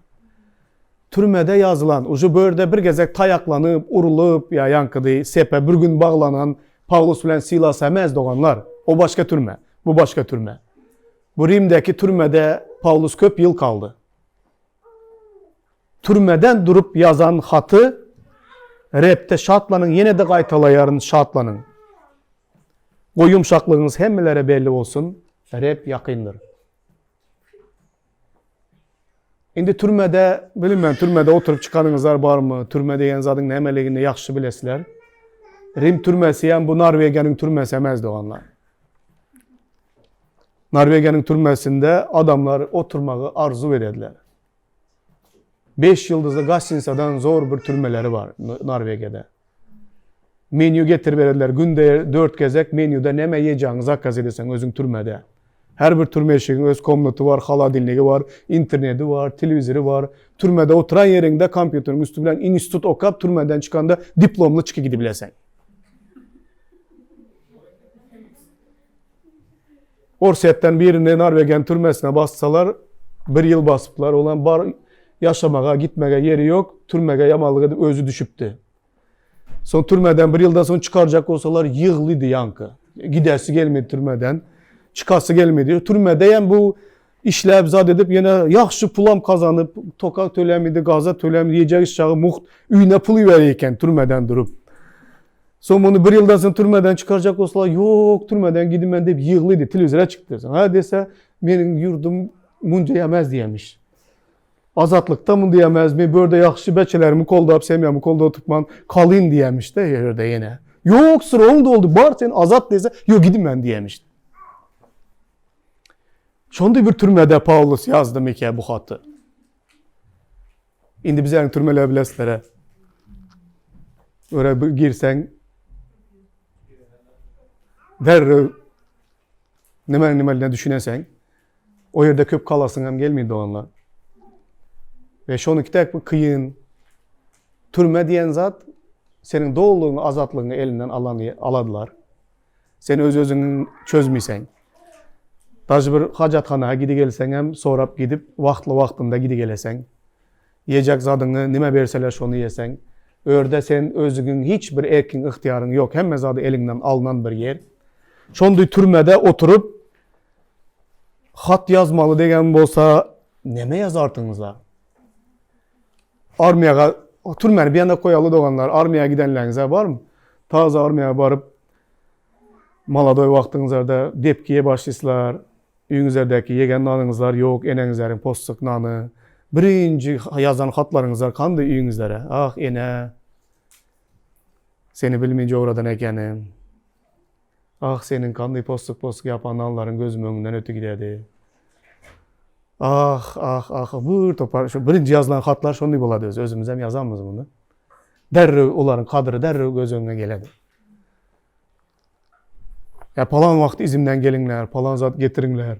Türmede ýazylan, uje bu ýerde bir gezek taýaklanyp, urulyp, ýa ýaňkydy sepe bir gün baglanan Pawlus bilen Silas emez doganlar. O başga türme, bu başga türme. Bu Rimdäki türmede Pawlus köp ýyl kaldy. Türmeden durup ýazan haty Rebde şatlanyň ýene-de gaýtalaýaryn şatlanyň. Goý ýumşaklygyňyz hemmelere belli bolsun, Reb ýakyndyr. Indi türmede, bilmän türmede oturyp çykanyňyzlar barmy? Türme diýen zadyň nämeligini ýagşy bilesizler. Rim türmesi hem bu Norwegiýanyň türmesi emez doganlar. Norwegiýanyň türmesinde adamlar oturmagy arzuw edediler. 5 ýyldyzly gostinsadan zor bir türmeleri bar Norwegiýada. Menýu getirip berediler. Günde 4 gezek menýuda näme ýejaňy zakaz edeseň özüň türmede. Her bir türme eşigiň öz komnaty bar, holodilnigi bar, interneti bar, telewizory bar. Türmede oturan ýeriňde kompýuteriň üsti bilen institut okap, türmeden çykanda diplomly çykyp gidibileseň. Orsýetden birini Norwegiýanyň türmesine bassalar, bir ýyl basyplar. Olam bar ýaşamaga, gitmege ýeri ýok, türmege ýamanlyk edip özi düşüpdi. Soň türmeden bir ýyldan soň çykarjak bolsalar ýyglydy ýaňky. Gidesi gelmedi türmeden. Çykasy gelmedi. Türmede hem bu işläp zat edip ýene ýagşy pulam kazanyp, toka tölemidi, gaza tölemidi, ýejek içjegi mugt öýüne pul iberýär eken türmeden durup. Soň muny bir ýyldan soň türmeden çykarjak bolsalar, ýok, türmeden gidimen diýip ýyglydy, telewizora çykdy. Ha dese, meniň ýurdum munca ýemez diýemiş. Azatlykda mun diýemez, men bu ýerde ýagşy beçelerimi koldap, semýamy koldap tutman kalyn diýemiş-de ýerde ýene. Ýok, syroň doldy, bar sen azat dese, ýok gidimen diýemiş. Şonda bir türmede Paulus ýazdy meke bu haty. Indi bizäň türmeler bilesizler. Öre bir girseň derrew näme nämeligine düşüneseň. O ýerde köp kalasyň hem gelmeýär doganlar. We şonuňky tek bir kyn türme diýen zat seniň dolulygyňy, azatlygyňy elinden alan aladylar. Sen öz özüňi çözmeyseň. Daže bir hajathana gidi gelseň hem sorap gidip wagtly wagtynda gidi geleseň. Ýejek zadyňy nime berseler şony ýeseň. Örde sen özüňiň hiç bir erkiň ygtyýaryň ýok hemme zady eliňden alnan bir ýer. Şondy türmede oturyp hat ýazmaly degen bolsa neme ýazardyňyzlar? Armiýaga türmäni bir ýana goýaly doganlar armiýa gidenleriňize barmy? Taze armiýa baryp Maladoý wagtyňyzlarda depgiýe başlyslar, öýüňizlerdäki ýegen nanyňyzlar ýok, eneňizleriň possuk nany. Birinji ýazan hatlaryňyzlar kandy öýüňizlere? Ah, ene, seni bilmeýin jogradan ekenim. Ah, seniň kandy possuk-possuk ýapan nanlaryň gözümiň öňünden ötü gidedi. Ah, ah, ah, bir topar, şu birinji ýazylan hatlar şondy bolady özi, özümizem ýazamyz muny. Derrew olaryň kadyry derrew göz öňüňe geledi. Ýa palan wagt izimden geliňler, palan zat getiriňler.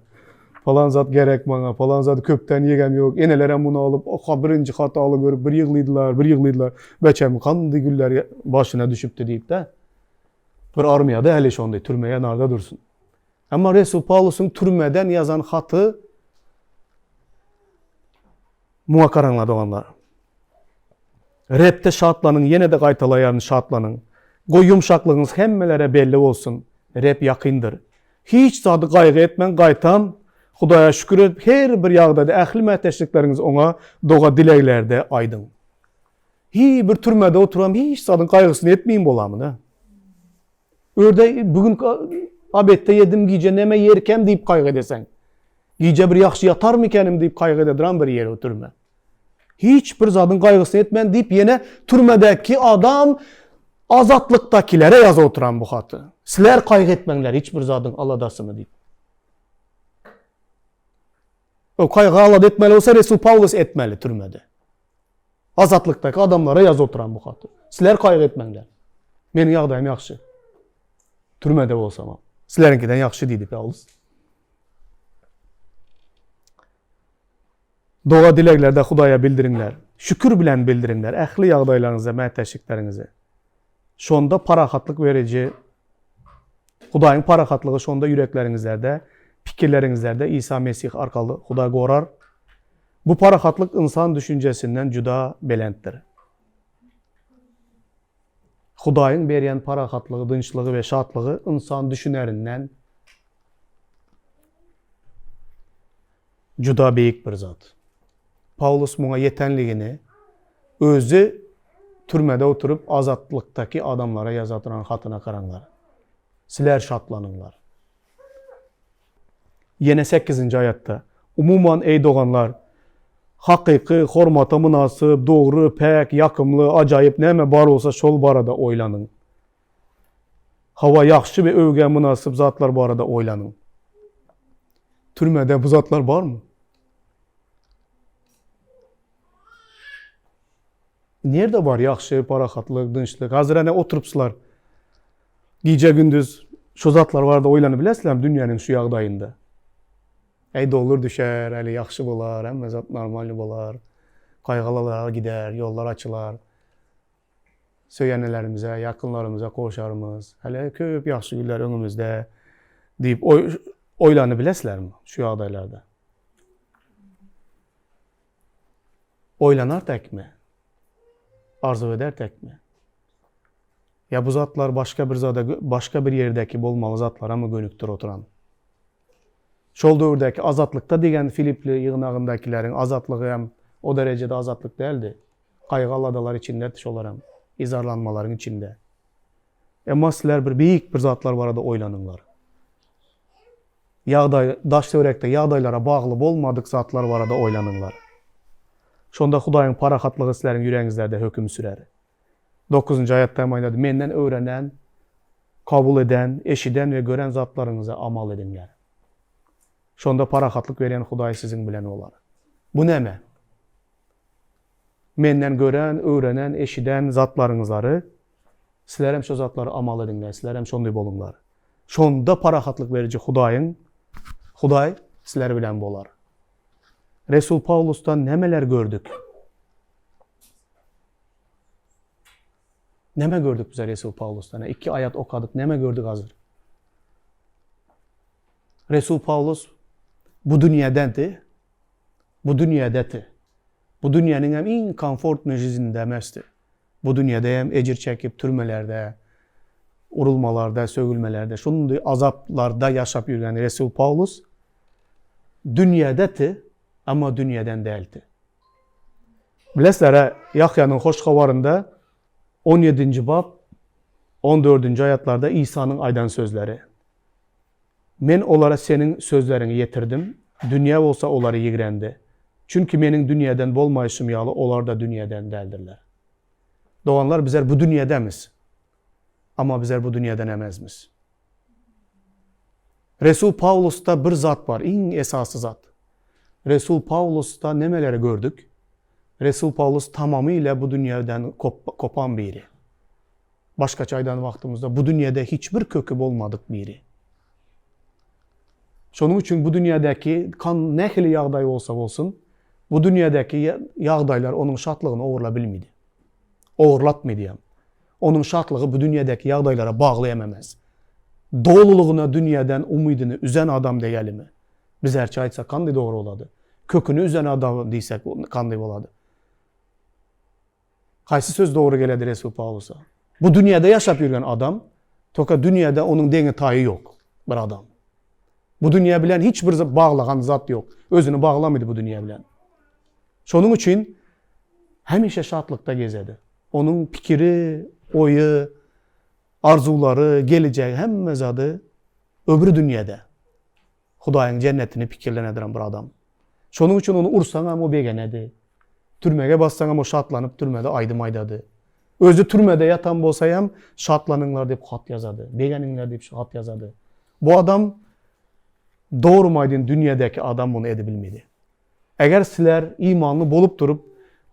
Palan zat gerek maňa, palan zady köpden ýegem ýok. Enelerem muny alyp, oha birinji hataly görüp bir ýyglydylar, bir ýyglydylar. Beçem gandy güller başyna düşüpdi diýip-de. Bir armiýada häli şondy, türmeye narda dursun. Emma Resul Pawlusyň türmeden ýazan haty muňa garaňlar doganlar. Rebde şatlanyň, ýene-de gaýtalaýaryn, şatlanyň. Goý ýumşaklygyňyz hemmelere belli bolsun. Reb ýakyndyr. Hiç zady gaýgy etmäň, gaýtam, Hudaýa şükür edip, her bir ýagdaýda ähli mätäçlikleriňizi Oňa doga-dileglerde aýdyň. Hiý, bir türmede oturam hiç zadyň gaýgysyny etmeýin bolamyny? Örde bu gün obedde ýedim, gije näme ýerkäm diýip gaýgy edeseň. Gije bir ýagşy ýatarmykänim diýip gaýgy ededirän bir ýer o türme. Hiç bir zadyň gaýgysyny etmän diýip ýene türmedäki adam azatlykdakilere ýazyp oturan bu haty. Sizler gaýgy etmäňler hiç bir zadyň aladasyny diýip. O gaýgy alada etmeli bolsa Resul Pawlus etmeli türmede. Azatlykdaky adamlara ýazyp oturan bu haty. Sizler gaýgy etmäňler. Meniň ýagdaýym ýagşy. Türmede bolsamam. Sizleriňkiden ýagşy diýdi Pawlus. Doga-dileglerde Hudaýa bildiriňler. Şükür bilen bildiriňler ähli ýagdaýlaryňyzda mätäçlikleriňizi. Şonda parahatlyk beriji Hudaýyň parahatlygy şonda ýürekleriňizlerde, pikirleriňizlerde Isa Mesih arkaly Hudaý gorar. Bu parahatlyk ynsan düşünjesinden juda belentdir. Hudaýyň berýän parahatlygy, dynçlygy we şatlygy ynsan düşünerinden juda beýik bir zat. Pawlus muňa ýetenligini özi türmede oturyp azatlykdaky adamlara ýazadyran hatyna garaňlar. Sizler şatlanyňlar. Ýene sekizinji aýatda, Umuman, eý doganlar, hakyky, hormata mynasyp, dogry, päk, ýakymly, ajaýyp näme bar bolsa şol barada oýlanyň. Hawa, ýagşy we öwgä mynasyp zatlar barada oýlanyň. Türmede bu zatlar barmy? Nirde bar ýagşy, parahatlyk, dynçlyk? Hazir ene oturypsylar. Gije-gündiz şu zatlar barada oýlanyp bilesizlermi dünýäniň şu ýagdaýynda? Äý dollar düşer, äli ýagşy bolar, hemme zat normalny bolar. Gaýgy-aladalar gider, ýollar açylar. Söýenlerimize, ýakynlarymyza gowşarmyz. Häli köp ýagşy günler öňümizde diýip oýlanyp bilesizlermi şu ýagdaýlarda? Oýlanar tekmi? Arzuw eder tekmi? Ýa bu zatlar başga bir zada, başga bir ýerdäki bolmaly zatlaramy gönükdir oturan? Şol döwürdäki azatlykda diýen Filipli ýygnagyndakilaryň azatlygy hem o derejede azatlyk däldi. Gaýgy-aladalar içindedi şolar hem, yzarlanmalaryň içinde. Emma sizler bir beýik bir zatlar barada oýlanyňlar. Ýagdaý, daş-töwerekde ýagdaýlara bagly bolmadyk zatlar barada oýlanyňlar. Şonda Hudaýyň parahatlygy sizleriň ýüregiňizlerde höküm sürer. Dokuzynjy aýatda hem aýdylýar, Menden öwrenen, kabul eden, eşiden we gören zatlaryňyza amal ediňler. Şonda parahatlyk berýän Hudaý siziň bilen bolar. Bu näme? Menden gören, öwrenen, eşiden zatlaryňyzlary sizler hem şo zatlary amal ediňler, sizler hem şonday boluňlar. Şonda parahatlyk beriji Hudaýyň, Hudaý sizler bilen bolar. Resul Pawlusdan nämeler gördük? Näme gördük bize Resul Pawlusdan? Iki aýat okadyk, näme gördük hazir? Resul Pawlus bu dünýädendi. Bu dünýädeti. Bu dünýäniň hem iň komfortny žizinde emesdi. Bu dünýäde hem ejir çekip türmelerde, urulmalarda, sögülmelerde, şundy azaplarda ýaşap ýürgen Resul Pawlus dünýädeti, amma dünýäden däldi. Bilesizler-ä, Ýahýanyň Hoş Habarynda on ýedinji bap, on dördünji aýatlarda Isanyň aýdan sözleri. Men olara Seniň sözleriňi ýetirdim, dünýä bolsa olary ýigrendi. Çünki Meniň dünýäden bolmaýşym ýaly, olar-da dünýäden däldirler. Doganlar, bizler bu dünýädemiz, amma bizler bu dünýäden emesmiz. Resul Pawlusda bir zat bar, iň esasy zat. Resul Pawlusda nemeleri gördük? Resul Pawlus tamamyla bu dünýäden kopan biri. Başgaça aýdan wagtymyzda bu dünýäde hiç bir köki bolmadyk biri. Şonuň üçin bu dünýädäki kan nähili ýagdaý bolsa bolsun, bu dünýädäki ýagdaýlar onuň şatlygyny ogurla bilmidi. Ogurlatmydy hem. Onuň şatlygy bu dünýädäki ýagdaýlara bagly hem emes. Dolulygyna dünýäden umydyny üzen adam degelimi? Bizerçe aýtsak kandy dogry bolady? Köküni üzen adam diýsek kandy bolady? Haýsy söz dogry geledi Resul Pawlusa? Bu dünýäde ýaşap ýörgen adam, toka dünýäde onuň deňi-taýy ýok bir adam. Bu dünýä bilen hiç bir baglagan zat ýok. Özüni baglamady bu dünýä bilen. Şonuň üçin hemişe şatlykda gezedi. Onuň pikiri, oýy, arzuwlary, gelejegi hemme zady öbri dünýäde. Hudaýyň jennetini pikirlenediren bir adam. Şonuň üçin ony ursaňam o begenedi. Türmege bassaňam o şatlanyp türmede aýdym aýdady. Özi türmede ýatan bolsaýam şatlanyňlar diýip hat ýazady. Begeniňler diýip hat ýazady. Bu adam dogrymy aýdyn dünýädäki adam muny edibilmedi. Eger sizler imanly bolup durup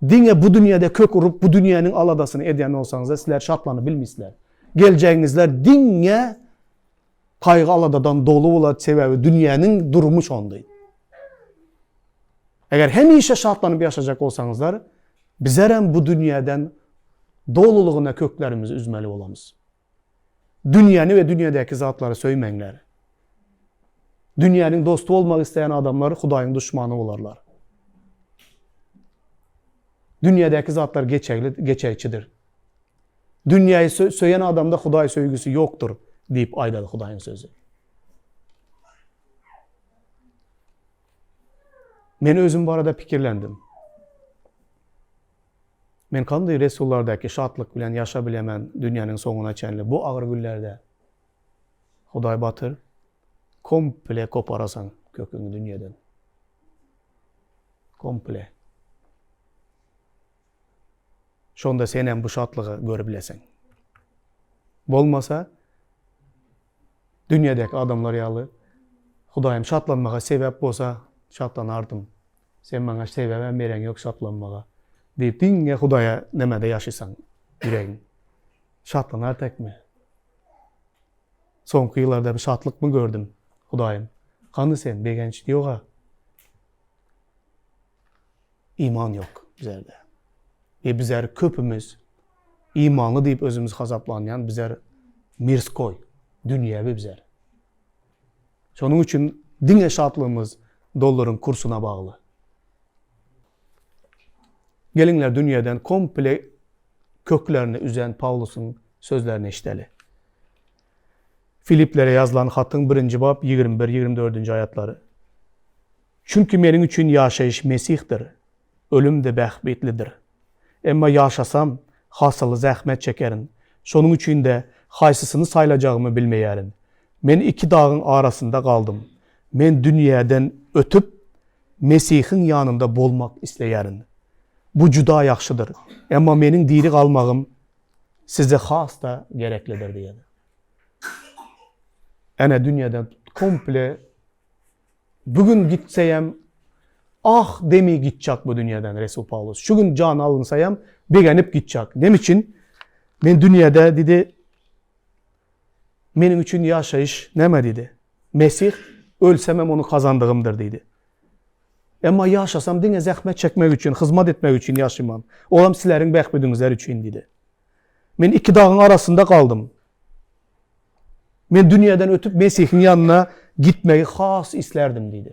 diňe bu dünýäde kök urup bu dünýäniň aladasyny edýän bolsaňyzda sizler şatlanyp bilmeýsizler. Geljegiňizler diňe Gaýgy-aladadan doly bolar, sebäbi dünýäniň durumy şondy. Eger hemişe şatlanyp ýaşajak bolsaňyzlar, bizerem bu dünýäden dolulygyna köklerimizi üzmeli bolamyz. Dünýäni we dünýädäki zatlary söýmäňler. Dünýäniň dosty bolmak isleýän adamlar Hudaýyň duşmany bolarlar. Dünýädäki zatlar geçegli, geçegçidir. Dünýäyi söýen adamda Hudaý söýgüsi ýokdur diýip aýdady Hudaýyň sözi. Men özüm barada pikirlendim. Men kandy resullardaky şatlyk bilen ýaşa bilemen dünýäniň soňuna çenli bu agyr günlerde. Hudaý batyr, komple koparasaň köküňi dünýeden. Komple. Şonda senem bu şatlygy görüp bileseň. Bolmasa, dünýädäki adamlar ýaly, Hudaýym şatlanmaga sebäp bolsa, şatlanardym. Sen maňa sebäbem bereň ýok şatlanmaga. Diýip, diňe Hudaýa nämede ýaşaýsaň, ýüregiň şatlanar tekmi? Soňky ýyllarda bir şatlykmy gördüm, Hudaýym? Hany sen, begenç ýog-a? Iman ýok bizerde. We bizer köpümiz imanly diýip özümiz hasaplanýan bizer mirskoý, dünýewi bizer. Şonuň üçin diňe şatlygymyz dollaryň kursuna bagly. Geliňler dünýeden komple köklerini üzen Pawlusyň sözlerini eşideli. Filiplere ýazylan hatyň birinji bap 21, 24-nji aýatlary. Çünki meniň üçin ýaşaýyş Mesihdir, ölüm-de bähbitlidir. Emma ýaşasam, hasyly zähmet çekerin. Şonuň üçin-de, haýsysyny saýlajagymy bilmeýärin. Men iki dagyň arasynda galdym. Men dünýäden ötüp, Mesihiň ýanynda bolmak isleýärin. Bu juda ýagşydyr. Emma meniň diri galmagym size has-da gereklidir diýýär. Ene dünýäden komple Bu gün gitseýem ah demi gitjak bu dünýeden Resul Pawlus. Şu gün jany alynsaýam begenip gitjak. Näme üçin? Men dünýede diýdi meniň üçin ýaşaýyş näme diýdi? Mesih ölsemem ony kazandygymdyr diýdi. Emma ýaşasam diňe zähmet çekmek üçin, hyzmat etmek üçin ýaşaýman. Olam sizleriň bähbidiňizler üçin diýdi. Men iki dagyň arasynda galdym. Men dünýäden ötüp Mesihiň ýanyna gitmegi has islärdim diýdi.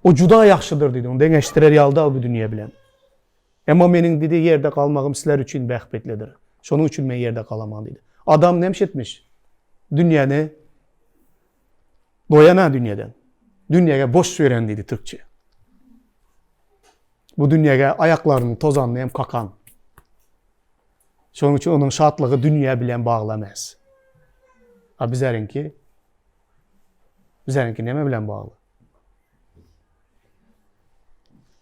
O juda ýagşydyr diýdi. Ony deňeşdirer ýaly däl bu dünýä bilen. Emma meniň diýdi ýerde galmagym sizler üçin bähbitlidir. Şonuň üçin men ýerde galaman diýdi. Adam näme etmiş? Dünýäni doýan ha dünýeden. Dünýäge boş beren diýdi türkçe. Bu dünýäge aýaklarynyň tozanyny hem kakan. Şonuň üçin onuň şatlygy dünýä bilen bagly emes. A bizleriňki? Bizleriňki näme bilen bagly?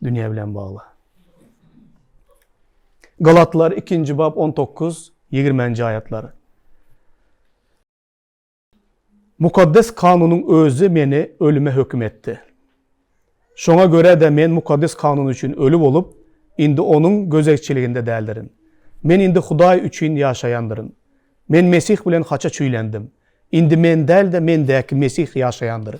Dünýä bilen bagly. Galatlar 2-nji bap 19, 20-nji aýatlary. Mukaddes Kanunyň özi meni ölüme höküm etdi. Şoňa görä-de men Mukaddes Kanun üçin öli bolup, indi onuň gözegçiliginde däldirin. Men indi Hudaý üçin ýaşaýandyryn. Men Mesih bilen haça çüýlendim. Indi men däl-de, mendäki Mesih ýaşaýandyr.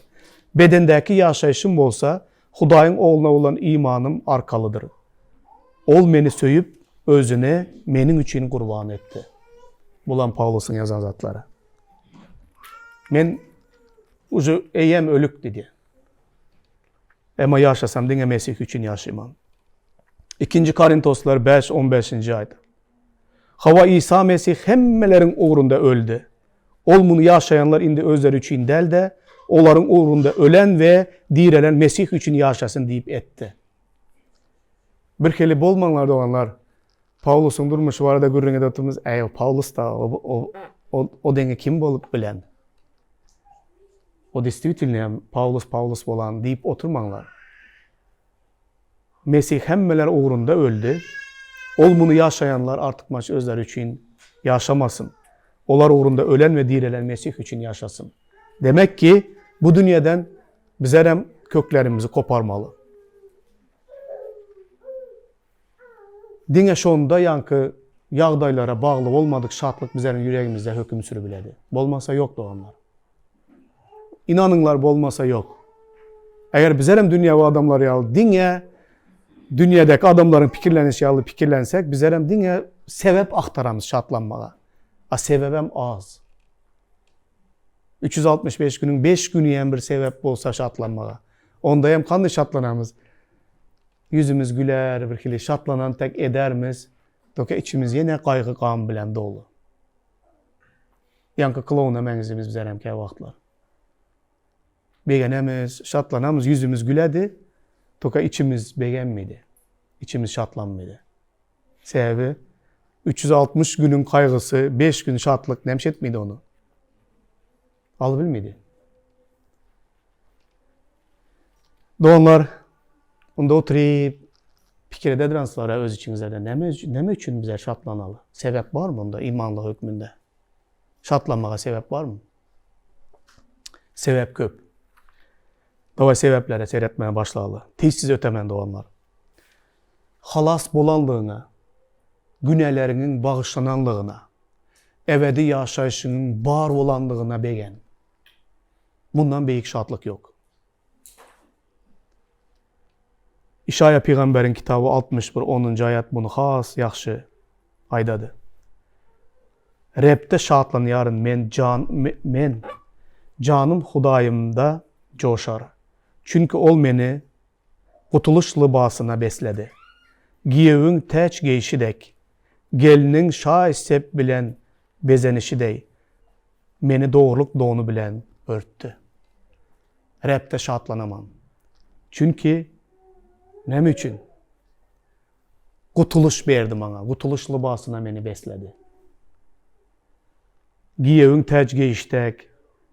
Bedendäki ýaşaýşym bolsa, Hudaýyň Ogluna bolan imanym arkalydyr. Ol meni söýüp, özüni meniň üçin gurban etdi. Bulam Pawlusyň ýazan zatlary. Men uje eýýäm ölük diýdi. Emma ýaşasam diňe Mesih üçin ýaşaýman. Ikinji Korintoslar 5, 15-nji aýat. Hawa, Isa Mesih hemmeleriň ugrunda öldi. Ol muny ýaşaýanlar indi özleri üçin däl-de, olaryň ugrunda ölen we direlen Mesih üçin ýaşasyn diýip etdi. Birhili bolmaňlar, doganlar. Pawlusyň durmuşy barada gürrüň edip oturmyz, äý, o Pawlus-da, o, o, o deňi kim bolup bilen? O destwitelno hem Pawlus Pawlus bolan diýip oturmaňlar. Mesih hemmeler ugrunda öldi. Ol muny ýaşaýanlar artykmaç özleri üçin ýaşamasyn. Olar ugrunda ölen we direlen Mesih üçin ýaşasyn. Demek ki, bu dünýeden bizerem köklerimizi koparmaly. Diňe şonda ýaňky ýagdaýlara bagly bolmadyk şatlyk bizeriň ýüregimizde höküm sürübiledi. Bolmasa ýok doganlar. Ynanyňlar bolmasa ýok. Eger bizerem dünýewi adamlar ýaly diňe dünýedäki adamlaryň pikirlenişi ýaly pikirlensek, bizerem diňe sebäp agtaramyz şatlanmaga. A sebäbem az. 365 günüň 5 güni hem bir sebäp bolsa şatlanmaga. Onda hem kandy şatlanamyz? Ýüzümiz güler, birhili şatlanan tek edermiz, doka içimiz ýene gaýgy-gam bilen doly. Ýaňky klouna meňzimiz bizerem käwagtlar. Begenemiz, şatlanamyz, ýüzümiz güledi, doka içimiz begenmedi, içimiz şatlanmady. Sebäbi 360 günüň gaýgysy, 5 gün şatlyk nämiş etmedi ony? Alybilmedi. Doganlar, onda oturyp pikir edediranslara öz içiňizde näme näme üçin bizler şatlanaly? Sebäp barmy onda imanly hökmünde? Şatlanmaga sebäp barmy? Sebäp köp. Daway sebäplere seretmäge başlaly. Tizsiz ötemen doganlar. Halas bolanlygyňa, günäleriňiň bagyşlananlygyna, ebedi ýaşaýşyňyň bar bolanlygyna begen. Mundan beýik şatlyk ýok. Işaýa pygamberiň kitaby 61 onunjy aýat muny has ýagşy aýdady. Rebde şatlanýaryn men jan men, janym Hudaýymda joşar. Çünki Ol meni gutulyş lybasyna besledi. Giýewiň täç geýşi dek, gelniň şaý-sep bilen bezenişi deý, meni dogrulyk dony bilen örtdi. Rebde şatlanaman. Çünki, näme üçin? Gutulyş berdi maňa, gutulyş lybasyna meni besledi. Giýewiň täç geýişi dek,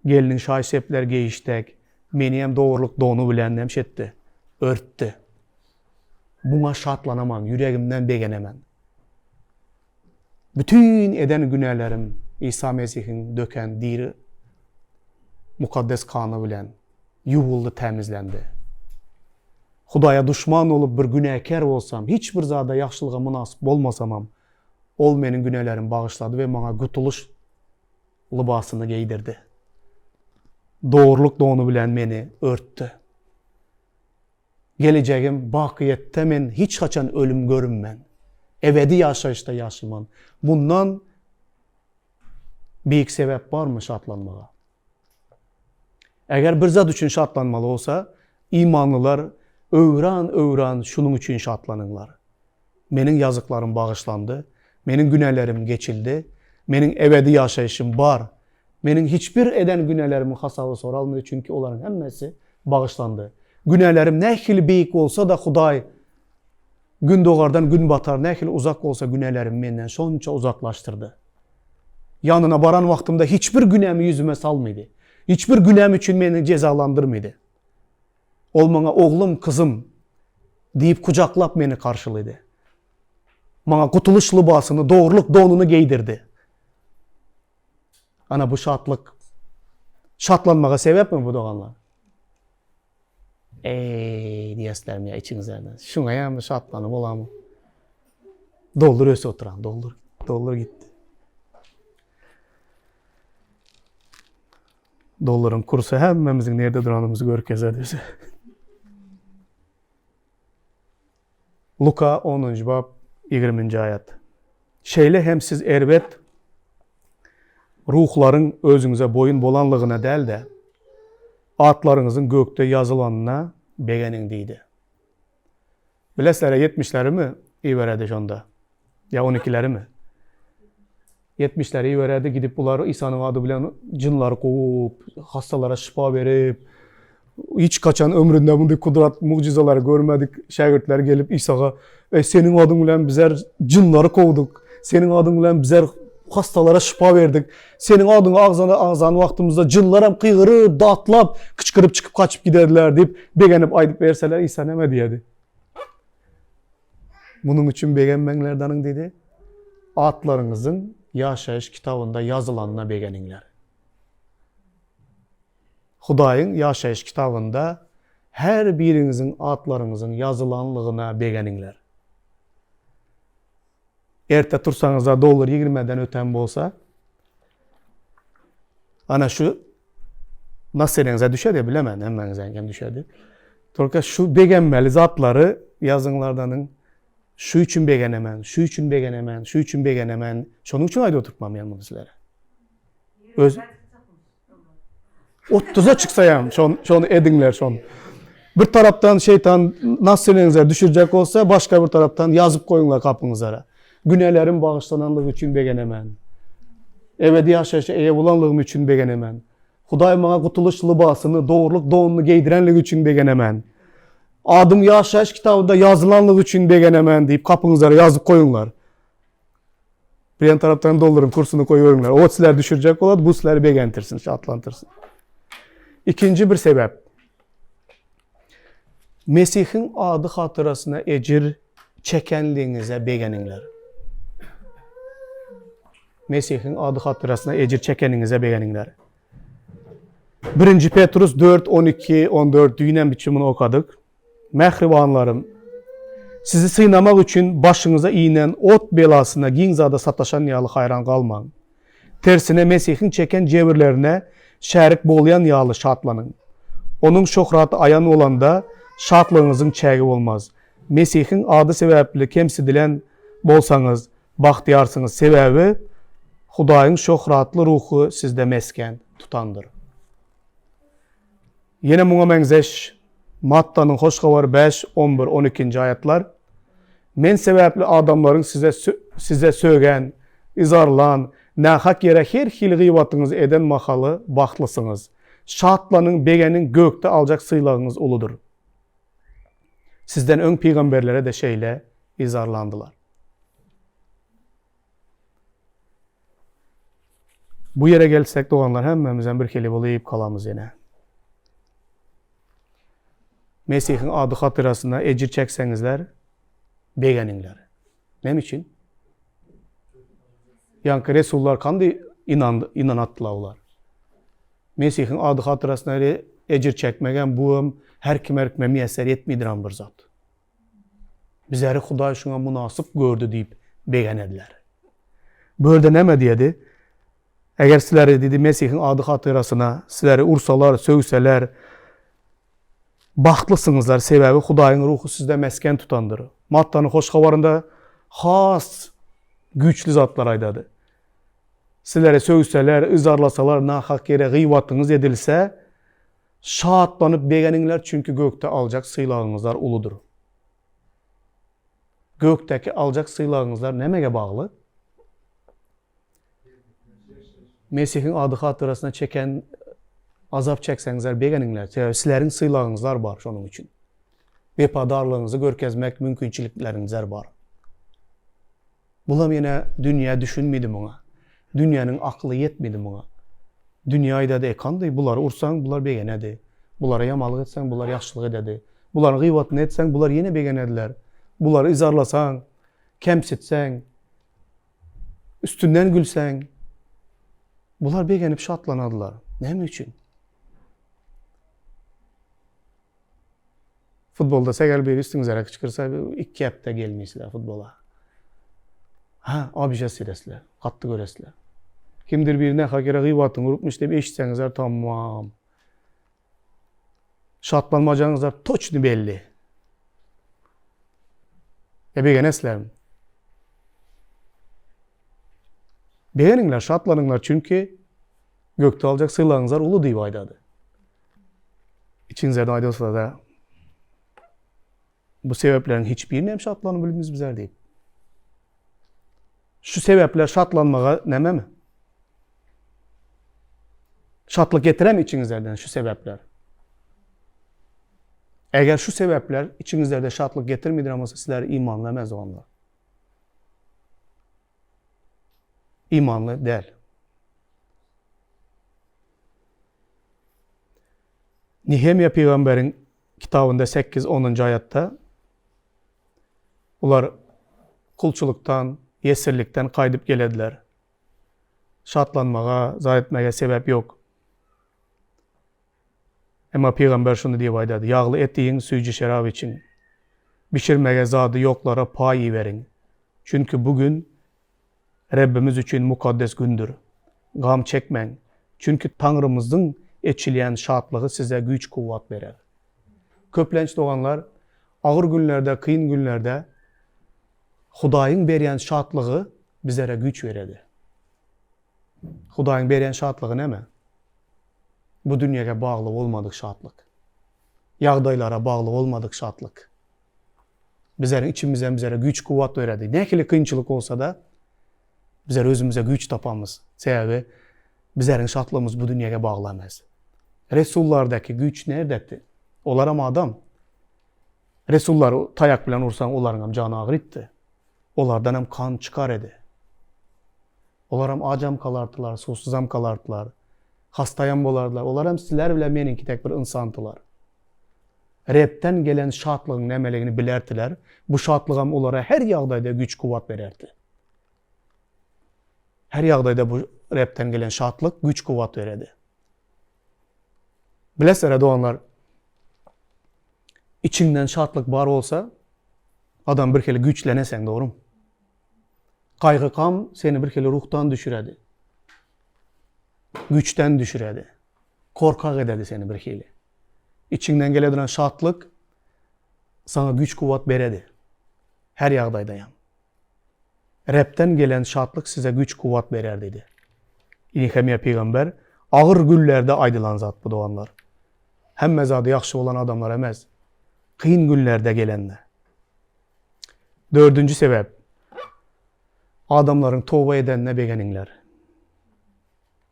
gelniň şaý-sepler geýişi dek, meni hem dogrulyk dony bilen nemş etdi, örtdi. Muňa şatlanaman, ýüregimden begenemen. Bütin eden günälerim Isa Mesihiň döken diri mukaddes gany bilen ýuwuldy, tämizlendi. Hudaýa duşman bolup bir günäkär bolsam, hiç bir zada ýagşylyga mynasyp bolmasamam, Ol meniň günälerimi bagyşlady we maňa gutulyş lybasyny geýdirdi. Dogrulyk dony bilen meni örtdi. Gelejegim bakyýetde men hiç haçan ölüm görünmen. Ebedi ýaşaýyşda ýaşaman. Mundan beýik sebäp barmy şatlanmaga? Eger bir zat üçin şatlanmaly bolsa, imanlylar öwran-öwran şunuň üçin şatlanyňlar. Meniň ýazyklarym bagyşlandy, meniň günälerim geçildi, meniň ebedi ýaşaýşym bar. Meniň hiç bir eden günälerimiň hasaby soralmady, çünki olaryň hemmesi bagyşlandy. Günälerim nähili beýik bolsa-da, Hudaý gündogardan günbatar nähili uzak bolsa, günälerimi menden şonça uzaklaşdyrdy. Ýanyna baran wagtymda hiç bir günämi ýüzüme salmady. Hiç bir günäm üçin meni jezalandyrmady. Ol maňa oglum, kyzym diýip kujaklap meni garşylady. Maňa gutulyş lybasyny, dogrulyk donuny geýdirdi. Ana bu şatlyk. Şatlanmaga sebäpmi bu doganlar? Eý diýeslermi ýa içiňizden. Şuňa ýa şatlanyp bolamy? Doldur ösüp oturan, doldur, doldur gitdi. Dollaryň kursy hemmämiziň nirde duranymyzy görkezer bize. Luka 10-njy bap 20-nji aýat. Şeýle hem siz erbet ruhlaryň özüňize boýun bolanlygyna däl-de, atlaryňyzyň gökde ýazylanyna begeniň diýdi. Bilesizler ýetmişlerimi iberedi şonda? Ýa on ikilerimi? Ýetmişleri iberedi, gidip bular Isanyň ady bilen jynlary kowup, hassalara şypa berip, hiç haçan ömründe munday kudrat, mugjyzalary görmedik şägirtler gelip Isaga, Eý, seniň adyň bilen bizler jynlary kowduk, seniň adyň bilen bizler hassalara şypa berdik, seniň adyňy agzana agzan wagtymyzda jynlaram gygyryp, datlap, kyçgyryp çykyp gaçyp giderdiler diýip, begenip aýdyp berseler, Isa näme diýerdi? Munuň üçin begenmäňler danyň diýdi. Atlaryňyzyň ýaşaýyş kitabynda ýazylanyna begeniňler. Hudaýyň ýaşaýyş kitabynda her biriňiziň atlaryňyzyň ýazylanlygyna begeniňler. Erte tursaňyzda dollar ýigrimeden öten bolsa, ana şu naseriňize düşedi, bilemen, hemmäňize hem düşedi. Tolka şu begenmeli zatlary ýazyňlardanyň şu üçin begenemen, şu üçin begenemen, şu üçin begenemen. Şonuň üçin aýdyp oturtmam men muny sizlere. Öz Ottuza çyksaýam, şon, şony ediňler şon. Bir tarapdan şeytan naseriňize düşürjek bolsa, başga bir tarapdan ýazyp goýuňlar gapyňyzlara. Günälerim bagyşlananlygy üçin begenemen. Ebedi ýaşaýşa eýe bolanlygym üçin begenemen. Hudaý maňa gutulyş lybasyny, dogrulyk donuny geýdirenligi üçin begenemen. Adym ýaşaýyş kitabynda ýazylanlygy üçin begenemen diýip gapyňyzlara ýazyp goýuňlar. Bir ýan tarapdan dollaryň kursuny goýberiňler. O sizleri düşürjek bolady, bu sizleri begentirsin, şatlantyrsyn. Ikinji bir sebäp. Mesihiň ady hatyrasyna ejir çekenligiňize begeniňler. Mesihiň ady hatyrasyna ejir çekeniňize begeniňler. Birinji Petrus 4, 12, 14 düýnem biçim muny okadyk. Mähribanlarym, sizi synamak üçin başyňyza inen ot belasyna giň zada sataşan ýaly haýran galmaň. Tersine Mesihiň çeken jebirlerine şärik bolýan ýaly şatlanyň. Onuň şöhraty aýan bolanda, şatlygyňyzyň çägi bolmaz. Mesihiň ady sebäpli kemsidilen bolsaňyz, bagtyýarsyňyz, sebäbi Hudaýyň şöhratly Ruhy sizde mesgen tutandyr. Ýene muňa meňzeş Mattanyň Hoş Habary bäş, on bir, on ikinji aýatlar, Men sebäpli adamlaryň size size sögen, yzarlan, nähak ýere her hili gybatyňyzy eden mahaly bagtlysyňyz. Şatlanyň, begeniň, gökde aljak sylagyňyz uludyr. Sizden öň pygamberlere-de şeýle yzarlandylar. Bu ýere gelsek doganlar hemmämizem bir hili bolup galamyz ýene. Mesihiň ady hatyrasyna ejir çekseňizler, begeniňler. Näme üçin? Ýaňky resullar kandy inan inanatdylar olar. Mesihiň ady hatyrasyna ejir çekmegem buam her kim her kime miýesser etmeýdiran bir zat. Bizleri Hudaý şuňa mynasyp gördi diýip begenediler. Bu ýerde näme diýedi? Eger sizleri, diýdi, Mesihiň ady hatyrasyna sizleri ursalar, sögseler, bagtlysyňyzlar, sebäbi Hudaýyň Ruhy sizde mesgen tutandyr. Mattanyň Hoş Habarynda has güýçli zatlar aýdady. Sizleri sögseler, yzarlasalar, nahak ýere gybatyňyz edilse, Şatlanyp begeniňler, çünki gökde aljak sylagyňyzlar uludyr. Gökdäki aljak sylagyňyzlar nämege bagly? Mesihiň ady hatyrasyna çeken azap çekseňizler begeniňler, sebäbi sizleriň sylagyňyzlar bar şonuň üçin. Wepadarlygyňyzy görkezmek mümkinçilikleriňizler bar. Bulam ýene dünýä düşünmedi muňa. Dünýäniň akly ýetmedi muňa. Dünýä aýdady, e kandy, bulary ursaň, bular begenedi. Bulara ýamanlyk etseň, bular ýagşylyk ededi. Bularyň gybatyny etseň, bular ýene begenediler. Bulary yzarlasaň, kemsitseň, üstünden gülseň, bular begenip şatlanadylar. Näme üçin? Futbolda sägel biri üstüňizere kyçkyrsa, iki hepde gelmeýsizler futbola. Ha, obijat edesizler, gatdy göresizler. Kimdir biri nähak ýere gybatyňy urupmyş diýip eşitseňizler, tamam. Şatlanmajagyňyzlar toçny belli. E begenesizlermi? Begeniňler, şatlanyňlar, çünki gökde aljak sylagyňyzlar uly diýip aýdady. Içiňizden aýdylsa-da. Bu sebäpleriň hiç birine hem şatlanyp bilmiz bizler diýip. Şu sebäpler şatlanmaga nämemi? Şatlyk getiremi içiňizlerden şu sebäpler? Eger şu sebäpler içiňizlerde şatlyk getirmeýän bolsa sizler imanly emes doganlar. Imanly däl. Nehemiýa pygamberiň kitabynda sekiz onunjy aýatda Olar kulçulykdan, ýesirlikden gaýdyp gelediler. Şatlanmaga, zat etmäge sebäp ýok. Emma pygamber şuny diýip aýdady, Ýagly et iýiň, süýji şerap içiň. Bişirmege zady ýoklara paý iberiň. Çünki bu gün Rebbimiz üçin mukaddes gündür. Gam çekmäň, çünki Taňrymyzyň eçilýän şatlygy size güýç-kuwwat berer. Köplenç doganlar, agyr günlerde, kyn günlerde Hudaýyň berýän şatlygy bizlere güýç beredi. Hudaýyň berýän şatlygy näme? Bu dünýäge bagly bolmadyk şatlyk. Ýagdaýlara bagly bolmadyk şatlyk. Bizleriň içimizden bizlere güýç-kuwwat beredi. Nähili kynçylyk bolsa-da, bizler özümize güýç tapamyz. Sebäbi bizleriň şatlygymyz bu dünýäge bagly emes. Resullardaky güýç närdedi? Olaram adam. Resullary taýak bilen ursaň, olaryňam jany agyrypdy. Olardanam kan çykar edi. Olaram acam galardylar, suwsuzam galardylar, hastaýam bolardylar. Olaram sizler bilen meniňki dek bir ynsandylar. Rebden gelen şatlygyň nämeligini bilerdiler. Bu şatlygam olara her ýagdaýda güýç-kuwwat bererdi. Her ýagdaýda bu Rebden gelen şatlyk güýç-kuwwat beredi. Bilesizler, doganlar, içiňden şatlyk bar bolsa, adam birhili güýçleneseň, dogrymy? Gaýgy-gam seni birhili ruhdan düşüredi. Güýçden düşüredi. Korkak ededi seni birhili. Içiňden gele duran şatlyk saňa güýç-kuwwat beredi. Her ýagdaýdaýam. Rebden gelen şatlyk size güýç-kuwwat berer diýdi. Nehemýa pygamber agyr günlerde aýdylan zat bu doganlar. Hemme zady ýagşy bolan adamlar emes. Kyn günlerde gelende. Dördünji sebäp, adamlaryň toba edenine begeniňler.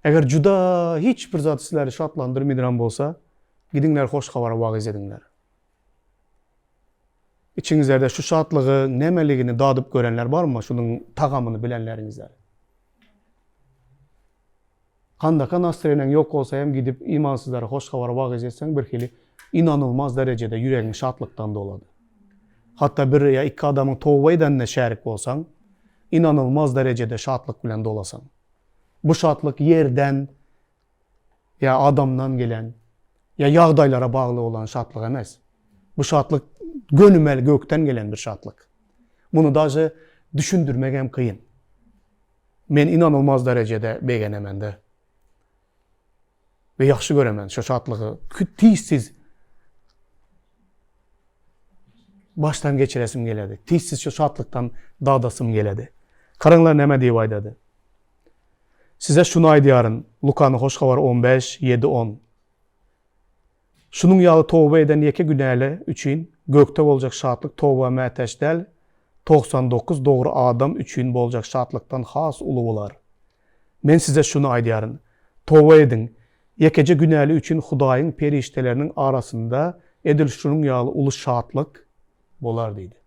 Eger juda hiç bir zat sizleri şatlandyrmydyran bolsa, gidiňler hoş habary wagyz ediňler. Içiňizlerde şu şatlygy nämeligini dadyp görenler barmy, şunuň tagamyny bilenleriňizler? Kandaka nastreniýaň ýok bolsa hem gidip imansyzlara hoş habary wagyz etseň birhili inanylmaz derejede ýüregiň şatlykdan dolady. Hatda bir ýa iki adamyň toba edenine şärik bolsaň, inanylmaz derejede şatlyk bilen dolasaň. Bu şatlyk ýerden ýa adamdan gelen ýa ýagdaýlara bagly bolan şatlyk emes. Bu şatlyk gönümel gökden gelen bir şatlyk. Muny daže düşündirmek hem kyn. Men inanylmaz derejede begenemende we ýagşy göremen şo şatlygy tizsiz başdan geçiresim geledi. Tizsiz şo şatlykdan dadasym geledi. Garaňlar näme diýip aýdady. Size şuny aýdýaryn, Lukanyň Hoş Habary 15, 7, 10. Şunuň ýaly toba eden ýeke günäli üçin gökde boljak şatlyk toba mätäç däl, 99 dogry adam üçin boljak şatlykdan has uly bolar. Men size şuny aýdýaryn, toba ediň, ýekeje günäli üçin Hudaýyň perişdeleriniň arasynda edil şunuň ýaly uly şatlyk bolar diýdi.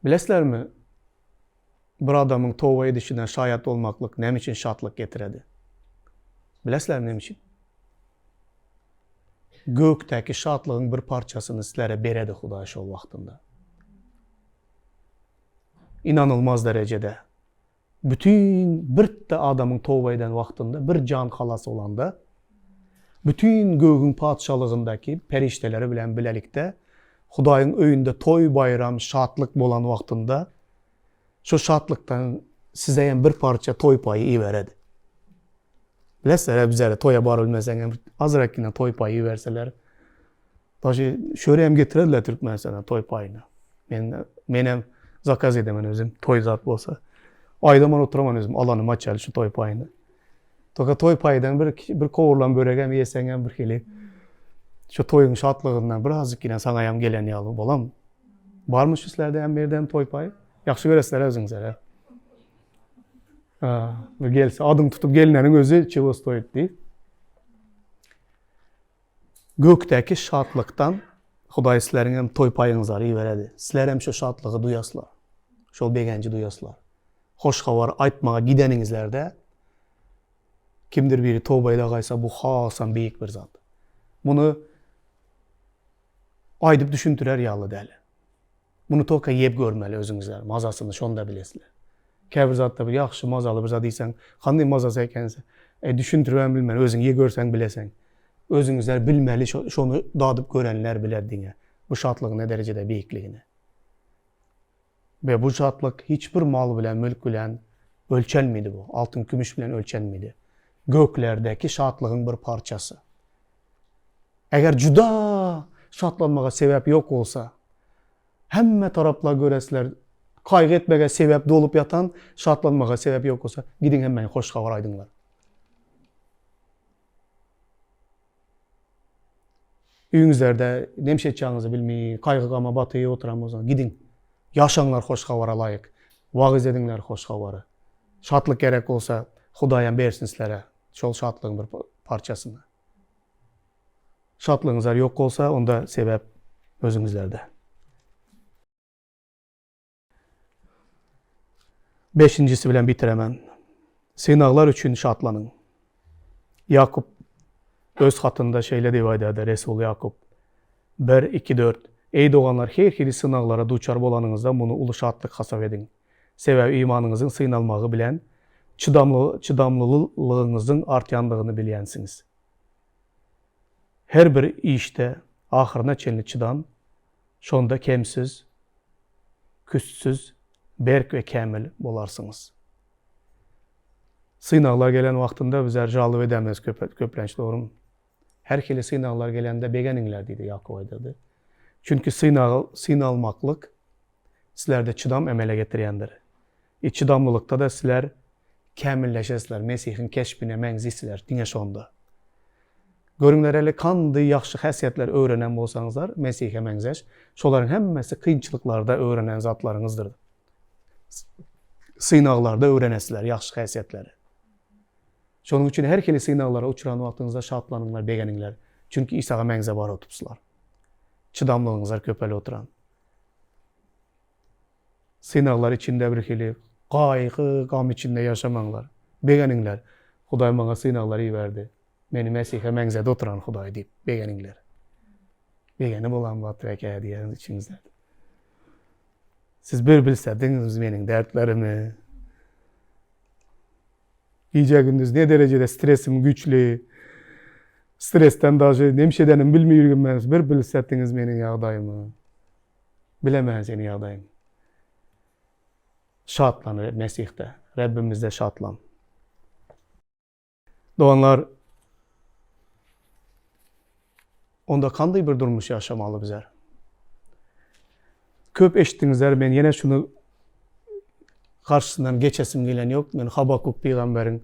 Bilesizlermi, bir adamyň toba edişine şaýat bolmaklyk näme üçin şatlyk getiredi? Bilesizlermi näme üçin? Gökdäki şatlygyň bir parçasyny sizlere beredi Hudaý şol wagtynda. Inanylmaz derejede. Bütin birde adamyň toba eden wagtynda bir jan halas bolanda, bütin gögüň patyşalygyndaky perişdeleri bilen bilelikde Hudaýyň öýünde toý-baýram, şatlyk bolan wagtynda şo şatlykdan size hem bir parça toý paýy iberedi. Bilesizler, bizlere toýa baryp bilmeseň hem azrakgina toý paýy iberseler, daşy şöre hem getirediler Türkmenistana toý paýyny. Men menem zakaz edemen özüm toý zat bolsa. Aýdaman oturaman özüm alanyma çel şu toý paýyny. Toka toý paýdan bir bir kowrulan börek hem ýeseň hem bir hili. Şu toýuň şatlygyndan birazjyk ýene saňaýam gelen ýaly bolam. Barmy şu sizlerde hem bir ýerde toý paý? Ýagşy göresizler özüňizler. Bir gelse adyň tutup gelineniň özi çego stoýit diýip. Gökdäki şatlykdan Hudaý sizleriň hem toý paýyňyzlary iberedi. Sizler hem şu şatlygy duýaslar. Şol begenji duýaslar. Hoş habar aýtmaga gideniňizlerde Kimdir biri toba ede gaýsa bu hasam beýik bir zat. Muny aýdyp düşündirer ýaly däl. Muny toka ýep görmeli özüňizler, mazasyny şonda bilesizler. Käbir zatda bir ýagşy mazaly bir zat iýseň, kandy mazasy eken diýse, e düşündiribem bilmen, özüň ýe görseň bileseň. Özüňizler bilmeli şony dadyp görenler biler diňe bu şatlygyň ne derejede beýikligini. We bu şatlyk hiç bir mal bilen, mülk bilen ölçenmedi bu, altyn-kümüş bilen ölçenmedi. Göklerdäki şatlygyň bir parçasy. Eger juda şatlanmaga sebäp ýok bolsa, hemme taraplar göresler, kaýgy etmege sebäp dolup ýatan, şatlanmaga sebäp ýok bolsa, gidiň hemmäňe hoş habar aýdyňlar. Öýüňizlerde nemşe etjagyňyzy bilmeý, gaýgy-gama batyp oturan bolsaňyz, gidiň. Ýaşaňlar hoş habara laýyk. Wagyz ediňler hoş habary. Şatlyk gerek bolsa, Hudaýam bersin sizlere şol şatlygyň bir parçasyny. Şatlygyňyzlar ýok bolsa, onda sebäp özüňizlerde. Beşinjisi bilen bitiremen. Synaglar üçin şatlanyň. Ýakup öz hatynda şeýle diýip aýdýardy, Resul Ýakup, bir, iki, dört, Eý doganlar, her hili synaglara duçar bolanyňyzda muny uly şatlyk hasap ediň. Sebäbi imanyňyzyň synalmagy bilen çydamly çydamlylygyňyzyň artýandygyny bilýänsiňiz. Her bir işde ahyryna çenli çydan, Şonda kemsiz, küstsüz, berk we kämil bolarsyňyz. Synaglar gelen wagtynda bizler žalyp edemez köplenç dogrymy? Her hili synaglar gelende begeniňler diýdi Ýakup aýdady. Çünki synag synalmaklyk sizlerde çydam emele getirýändir. I çydamlylykda-da sizler kämilleşesizler, Mesihiň keşbine meňzisiler diňe şonda. Görüňler hele kandy ýagşy häsiýetler öwrenen bolsaňyzlar Mesihe meňzeş, şolaryň hemmesi kynçylyklarda öwrenen zatlaryňyzdyr. Synaglarda öwrenesizler ýagşy häsiýetleri. Şonuň üçin her hili synaglara uçran wagtyňyzda şatlanyňlar, begeniňler. Çünki Isaga meňzäp bar otupsyzlar. Çydamlygyňyzlar köpelip oturan. Synaglar içinde bir hili gaýgy, gam içinde ýaşamaňlar. Begeniňler. Hudaý maňa synaglar iberdi. Meni Mesihe meňzedi oturan Hudaý diýip begeniňler. Begeni bolan Batyr eke diýýäňiz içiňizde. Siz bir bilsediňiz meniň dertlerimi. Gije-gündiz ne derejede stresim güýçli. Stresden daže nemşe edenimi bilmeý ýörgün men. Bir bilsediňiz meniň ýagdaýymy. Bilemän seniň ýagdaýyňy. Şatlan Mesihde, Rebbimizde şatlan. Doganlar, onda kanday bir durmuş ýaşamaly bizler? Köp eşitdiňizler, men ýene şuny garşysyndan geçesim gelen ýok. Men Habakuk pygamberiň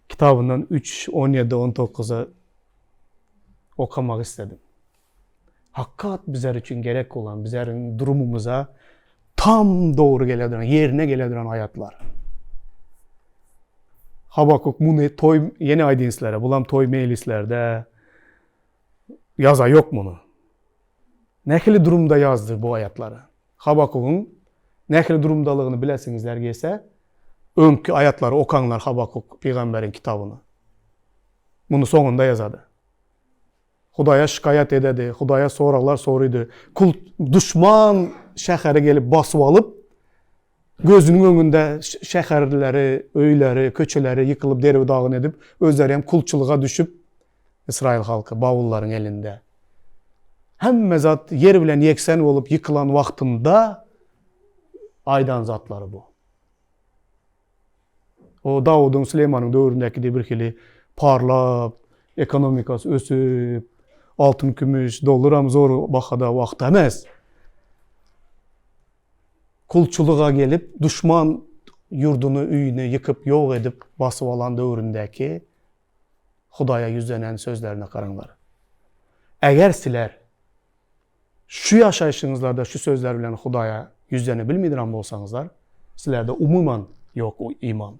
kitabyndan 3, 17, 19-a okamak isledim. Hakykat bizler üçin gerek bolan, bizleriň durumymyza tam dogry gele duran, ýerine gele duran aýatlar. Habakuk muny toý ýene aýdyn sizlere, bulam toý mejlislerde ýaza ýok muny. Nähili durumda ýazdy bu aýatlary? Habakugyň nähili durumdalygyny bilesiňizler gelse, öňki aýatlary okaňlar Habakuk pygamberiň kitabyny. Muny soňunda ýazady. Hudaýa şikaýat ededi, Hudaýa soraglar sorydy. Kul duşman şäheri gelip basyp alyp, gözüniň öňünde şäherleri, öýleri, köçeleri ýykylyp derbi-dagyn edip, özleri hem kulçulyga düşüp, Ysraýyl halky babyllaryň elinde. Hemme zat ýer bilen ýeksen bolup ýykylan wagtynda aýdan zatlary bu. O Dawudyň, Süleýmanyň döwründäki deý birhili parlap, ekonomikasy ösüp, altyn-kümüş, dollaram zor bahada wagty emes. Kulçulyga gelip, duşman ýurduny, öýüni ýykyp, ýok edip, basyp alan döwründäki Hudaýa ýüzlenen sözlerine garaňlar. Eger siler şu ýaşaýşyňyzlarda şu sözler bilen Hudaýa ýüzlene bilmeýdiran bolsaňyzlar, silerde umuman ýok o iman.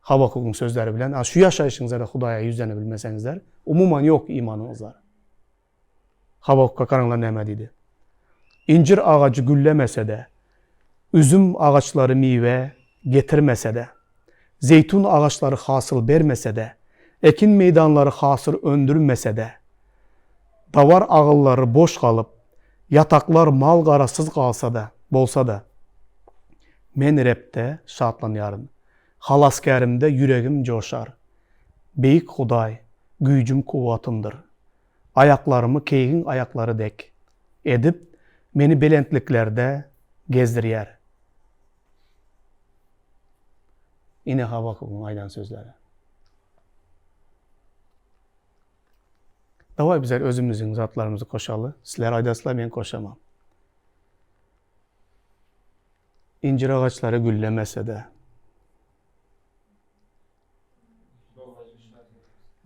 Habakugyň sözleri bilen, a şu ýaşaýşyňyzda Hudaýa ýüzlene bilmeseňizler, umuman ýok imanyňyzlar. Habakukka garaňlar näme diýdi. Injir agajy güllemese-de, üzüm agaçlary miwe getirmese-de, zeýtun agaçlary hasyl bermese-de, ekin meýdanlary hasyl öndürmese-de, dawar agyllary boş galyp, ýataklar mal-garasyz galsa-da, bolsa-da, men Rebde şatlanýaryn, Halasgärimde ýüregim joşar. Beýik Hudaý, güýjüm-kuwwatymdyr. Aýaklarymy keýigiň aýaklary dek edip, meni belentliklerde gezdirýär. Ine Habakugyň aýdan sözleri. Dawaý bizler özümiziň zatlarymyzy goşaly. Sizler aýdaslar men goşaman. Injir agaçlary güllemese-de.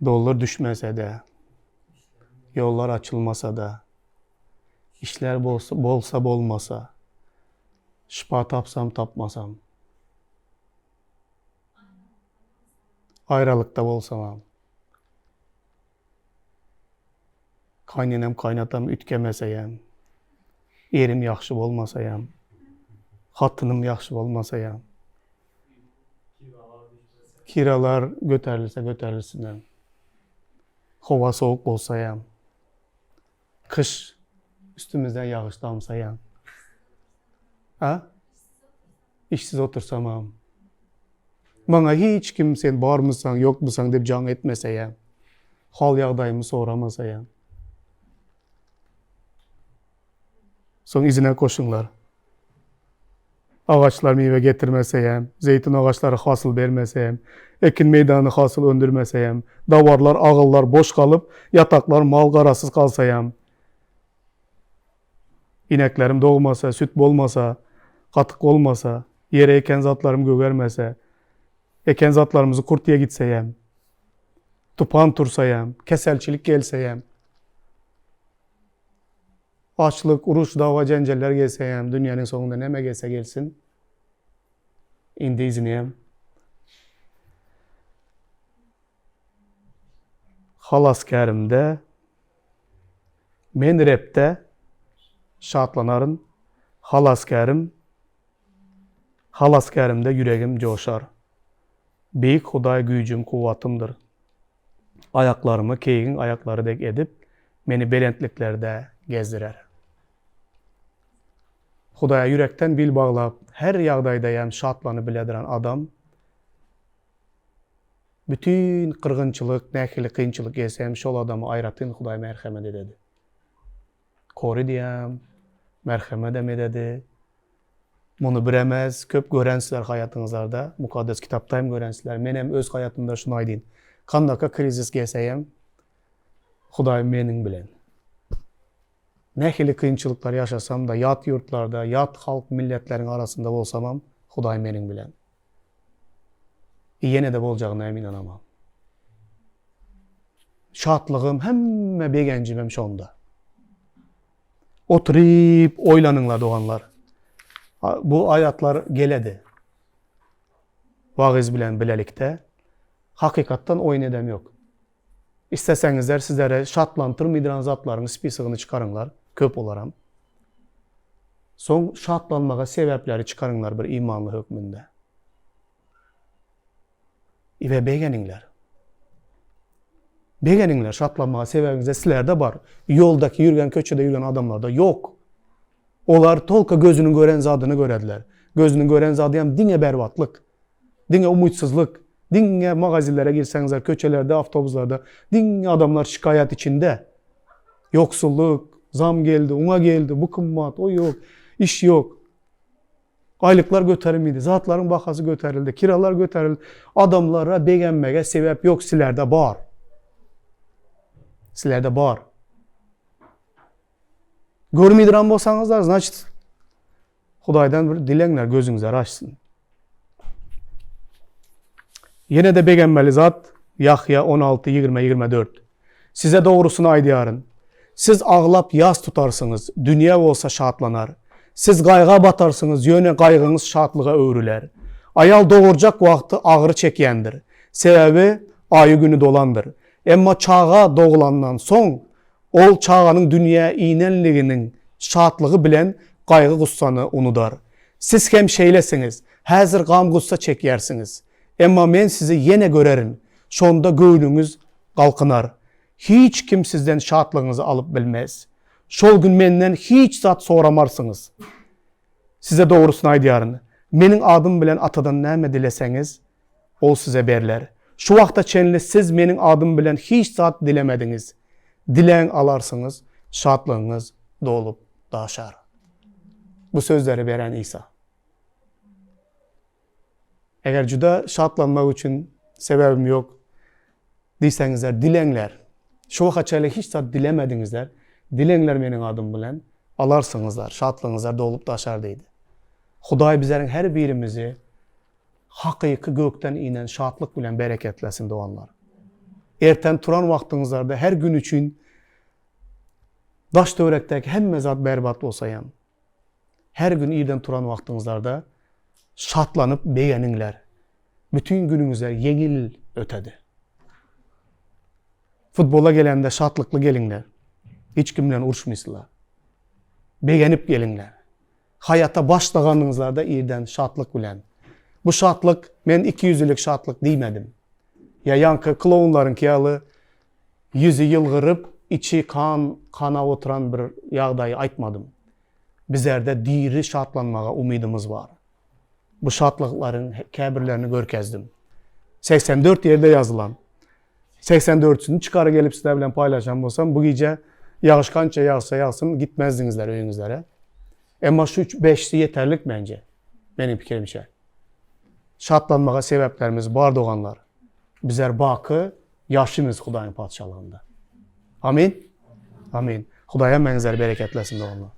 Dollar düşmese-de. Ýollar açylmasa-da. Işler bolsa, bolsa bolmasa. Şypa tapsam tapmasam. Aýralykda bolsamam. Kaýnenem kaýnatam üýtgemeseýem. Erim ýagşy bolmasaýam. Hatynym ýagşy bolmasaýam. Kiralar göterilse göterilsinem. Howa sowuk bolsaýam. Gyş üstümizden ýagyş damsaýam. A? Işsiz otursamam. Maňa hiç kim sen barmysaň, ýokmysaň diýip jaň etmeseýem. Hal-ýagdaýymy soramasaýam. Soň yzyna goşuňlar. Agaçlar miwe getirmeseýem, zeýtun agaçlary hasyl bermeseýem, ekin meýdany hasyl öndürmeseýem, dawarlar, agyllar boş galyp, ýataklar mal-garasyz galsaýam, Ineklerim dogmasa, süt bolmasa, gatyk bolmasa, ýere eken zatlarym gögermese, eken zatlarymyzy kurt ýe gitseýem, tupan tursaýam, keselçilik gelseýem, açlyk, uruş, dawa-jenjeller gelseýem, dünýäniň soňunda näme gelse gelsin, indi yzynyýam Halasgärimde, Men Rebde şatlanaryn, Halasgärim, Halasgärimde ýüregim joşar. Beýik Hudaý güýjüm-kuwwatymdyr. Aýaklarymy keýigiň aýaklary dek edip, meni belentliklerde gezdirer. Hudaýa ýürekden bil baglap, her ýagdaýdaýam şatlanyp bilediran adam Bütin gyrgynçylyk, nähili kynçylyk gelse hem şol adama aýratyn Hudaý merhemet ededi. Kory diýýän, merhemedem ededi. Muny biremez, köp görensizler haýatyňyzlarda, Mukaddes Kitapda hem görensizler. Men hem öz haýatymda şuny aýdyn. Kandaka krizis gelse hem, Hudaý meniň bilen. Nähili kynçylyklar ýaşasam-da, ýat ýurtlarda, ýat halk milletleriň arasynda bolsamam, Hudaý meniň bilen. Ýene-de boljagyna hem ynanamam. Şatlygym, hemme begenjimem şonda. Oturyp oýlanyňlar doganlar. Bu aýatlar geledi. Wagyz bilen bilelikde. Hakykatdan oýun edem ýok. Isleseňizler sizlere şatlantyrmydyran zatlaryň spisogyny çykaryňlar, köp olaram. Soň şatlanmaga sebäpleri çykaryňlar bir imanly hökmünde. We begeniňler. Begeniňler, şatlanmaga sebäbiňiz-de sizlerde bar. Ýoldaky ýürgen, köçede ýürgen adamlarda ýok. Olar tolko gözüniň gören zadyny görediler. Gözüniň gören zady hem diňe berbatlyk. Diňe umytsyzlyk. Diňe magazinlere girseňizler, köçelerde, awtobuslarda diňe adamlar şikaýat içinde. Ýoksullyk, zam geldi, oňa geldi, bu gymmat, o ýok, iş ýok. Aýlyklar göterilmedi, zatlaryň bahasy göterildi, kiralar göterildi. Adamlara begenmege sebäp ýok, sizlerde bar. Sizlerde bar. Görmeýdiran bolsaňyzlar, значит, Hudaýdan bir dileňler, gözüňizleri açsyn. Ýene-de begenmeli zat, Ýahýa 16, 20, 24. Size dogrusyny aýdýaryn. Siz aglap ýas tutarsyňyz, dünýä bolsa şatlanar. Siz gaýga batarsyňyz, ýöne gaýgyňyz şatlyga öwrüler. Aýal dogurjak wagty agyry çekýändir. Sebäbi aýy-güni dolandyr. Emma çaga doglandan soň, ol çaganyň dünýä inenliginiň şatlygy bilen gaýgy-gussany unudar. Siz hem şeýlesiňiz, häzir gam-gussa çekýärsiňiz. Emma men sizi ýene görerin, şonda göwnüňiz galkynar. Hiç kim sizden şatlygyňyzy alyp bilmez. Şol gün menden hiç zat soramarsyňyz. Size dogrusyny aýdýaryn, Meniň adym bilen Atadan näme dileseňiz, ol size berler. Şu wagta çenli siz Meniň adym bilen hiç zat dilemediňiz. Diläň alarsyňyz, şatlygyňyz dolup daşar. Bu sözleri beren Isa. Eger juda şatlanmak üçin sebäbim ýok diýseňizler, dileňler. Şu waka çenli hiç zat dilemediňizler, dileňler meniň adym bilen, alarsyňyzlar, şatlygyňyzlar dolup daşar diýdi. Hudaý bizleriň her birimizi hakyky gökden inen şatlyk bilen bereketlesin doganlar. Erten turan wagtyňyzlarda her gün üçin daş töwerekdäki hemme zat berbat bolsaýam, Her gün irden turan wagtyňyzlarda şatlanyp begeniňler. Bütin günüňizler ýeňil ötedi. Futbola gelende şatlykly geliňler. Hiç kim bilen uruşmysylar. Begenip geliňler. Haýata başlaganyňyzlarda irden şatlyk bilen. Bu şatlyk men ikiýüzlülik şatlyk diýmedim. Ýa ýaňky klounlaryňky ýaly Ýüzi ýylgyryp, içi kan kanap oturan bir ýagdaýy aýtmadym. Bizerde diri şatlanmaga umydymyz bar. Bu şatlyklaryň käbirlerini görkezdim. 84 ýerde ýazylan. 84-sini çykara gelip sizler bilen paýlaşan bolsam, bu gije ýagyş kança ýagsa ýagsyn gitmezdiňizler öýüňizlere. Emma şu üç beşsi ýeterlik mence. Meniň pikirimçe. Şatlanmaga sebäplerimiz bar doganlar. Bizler baky Ýaşymyz Hudaýyň Patyşalygynda. Amin. Amin. Hudaý hemmäňizleri bereketlesin doganlar.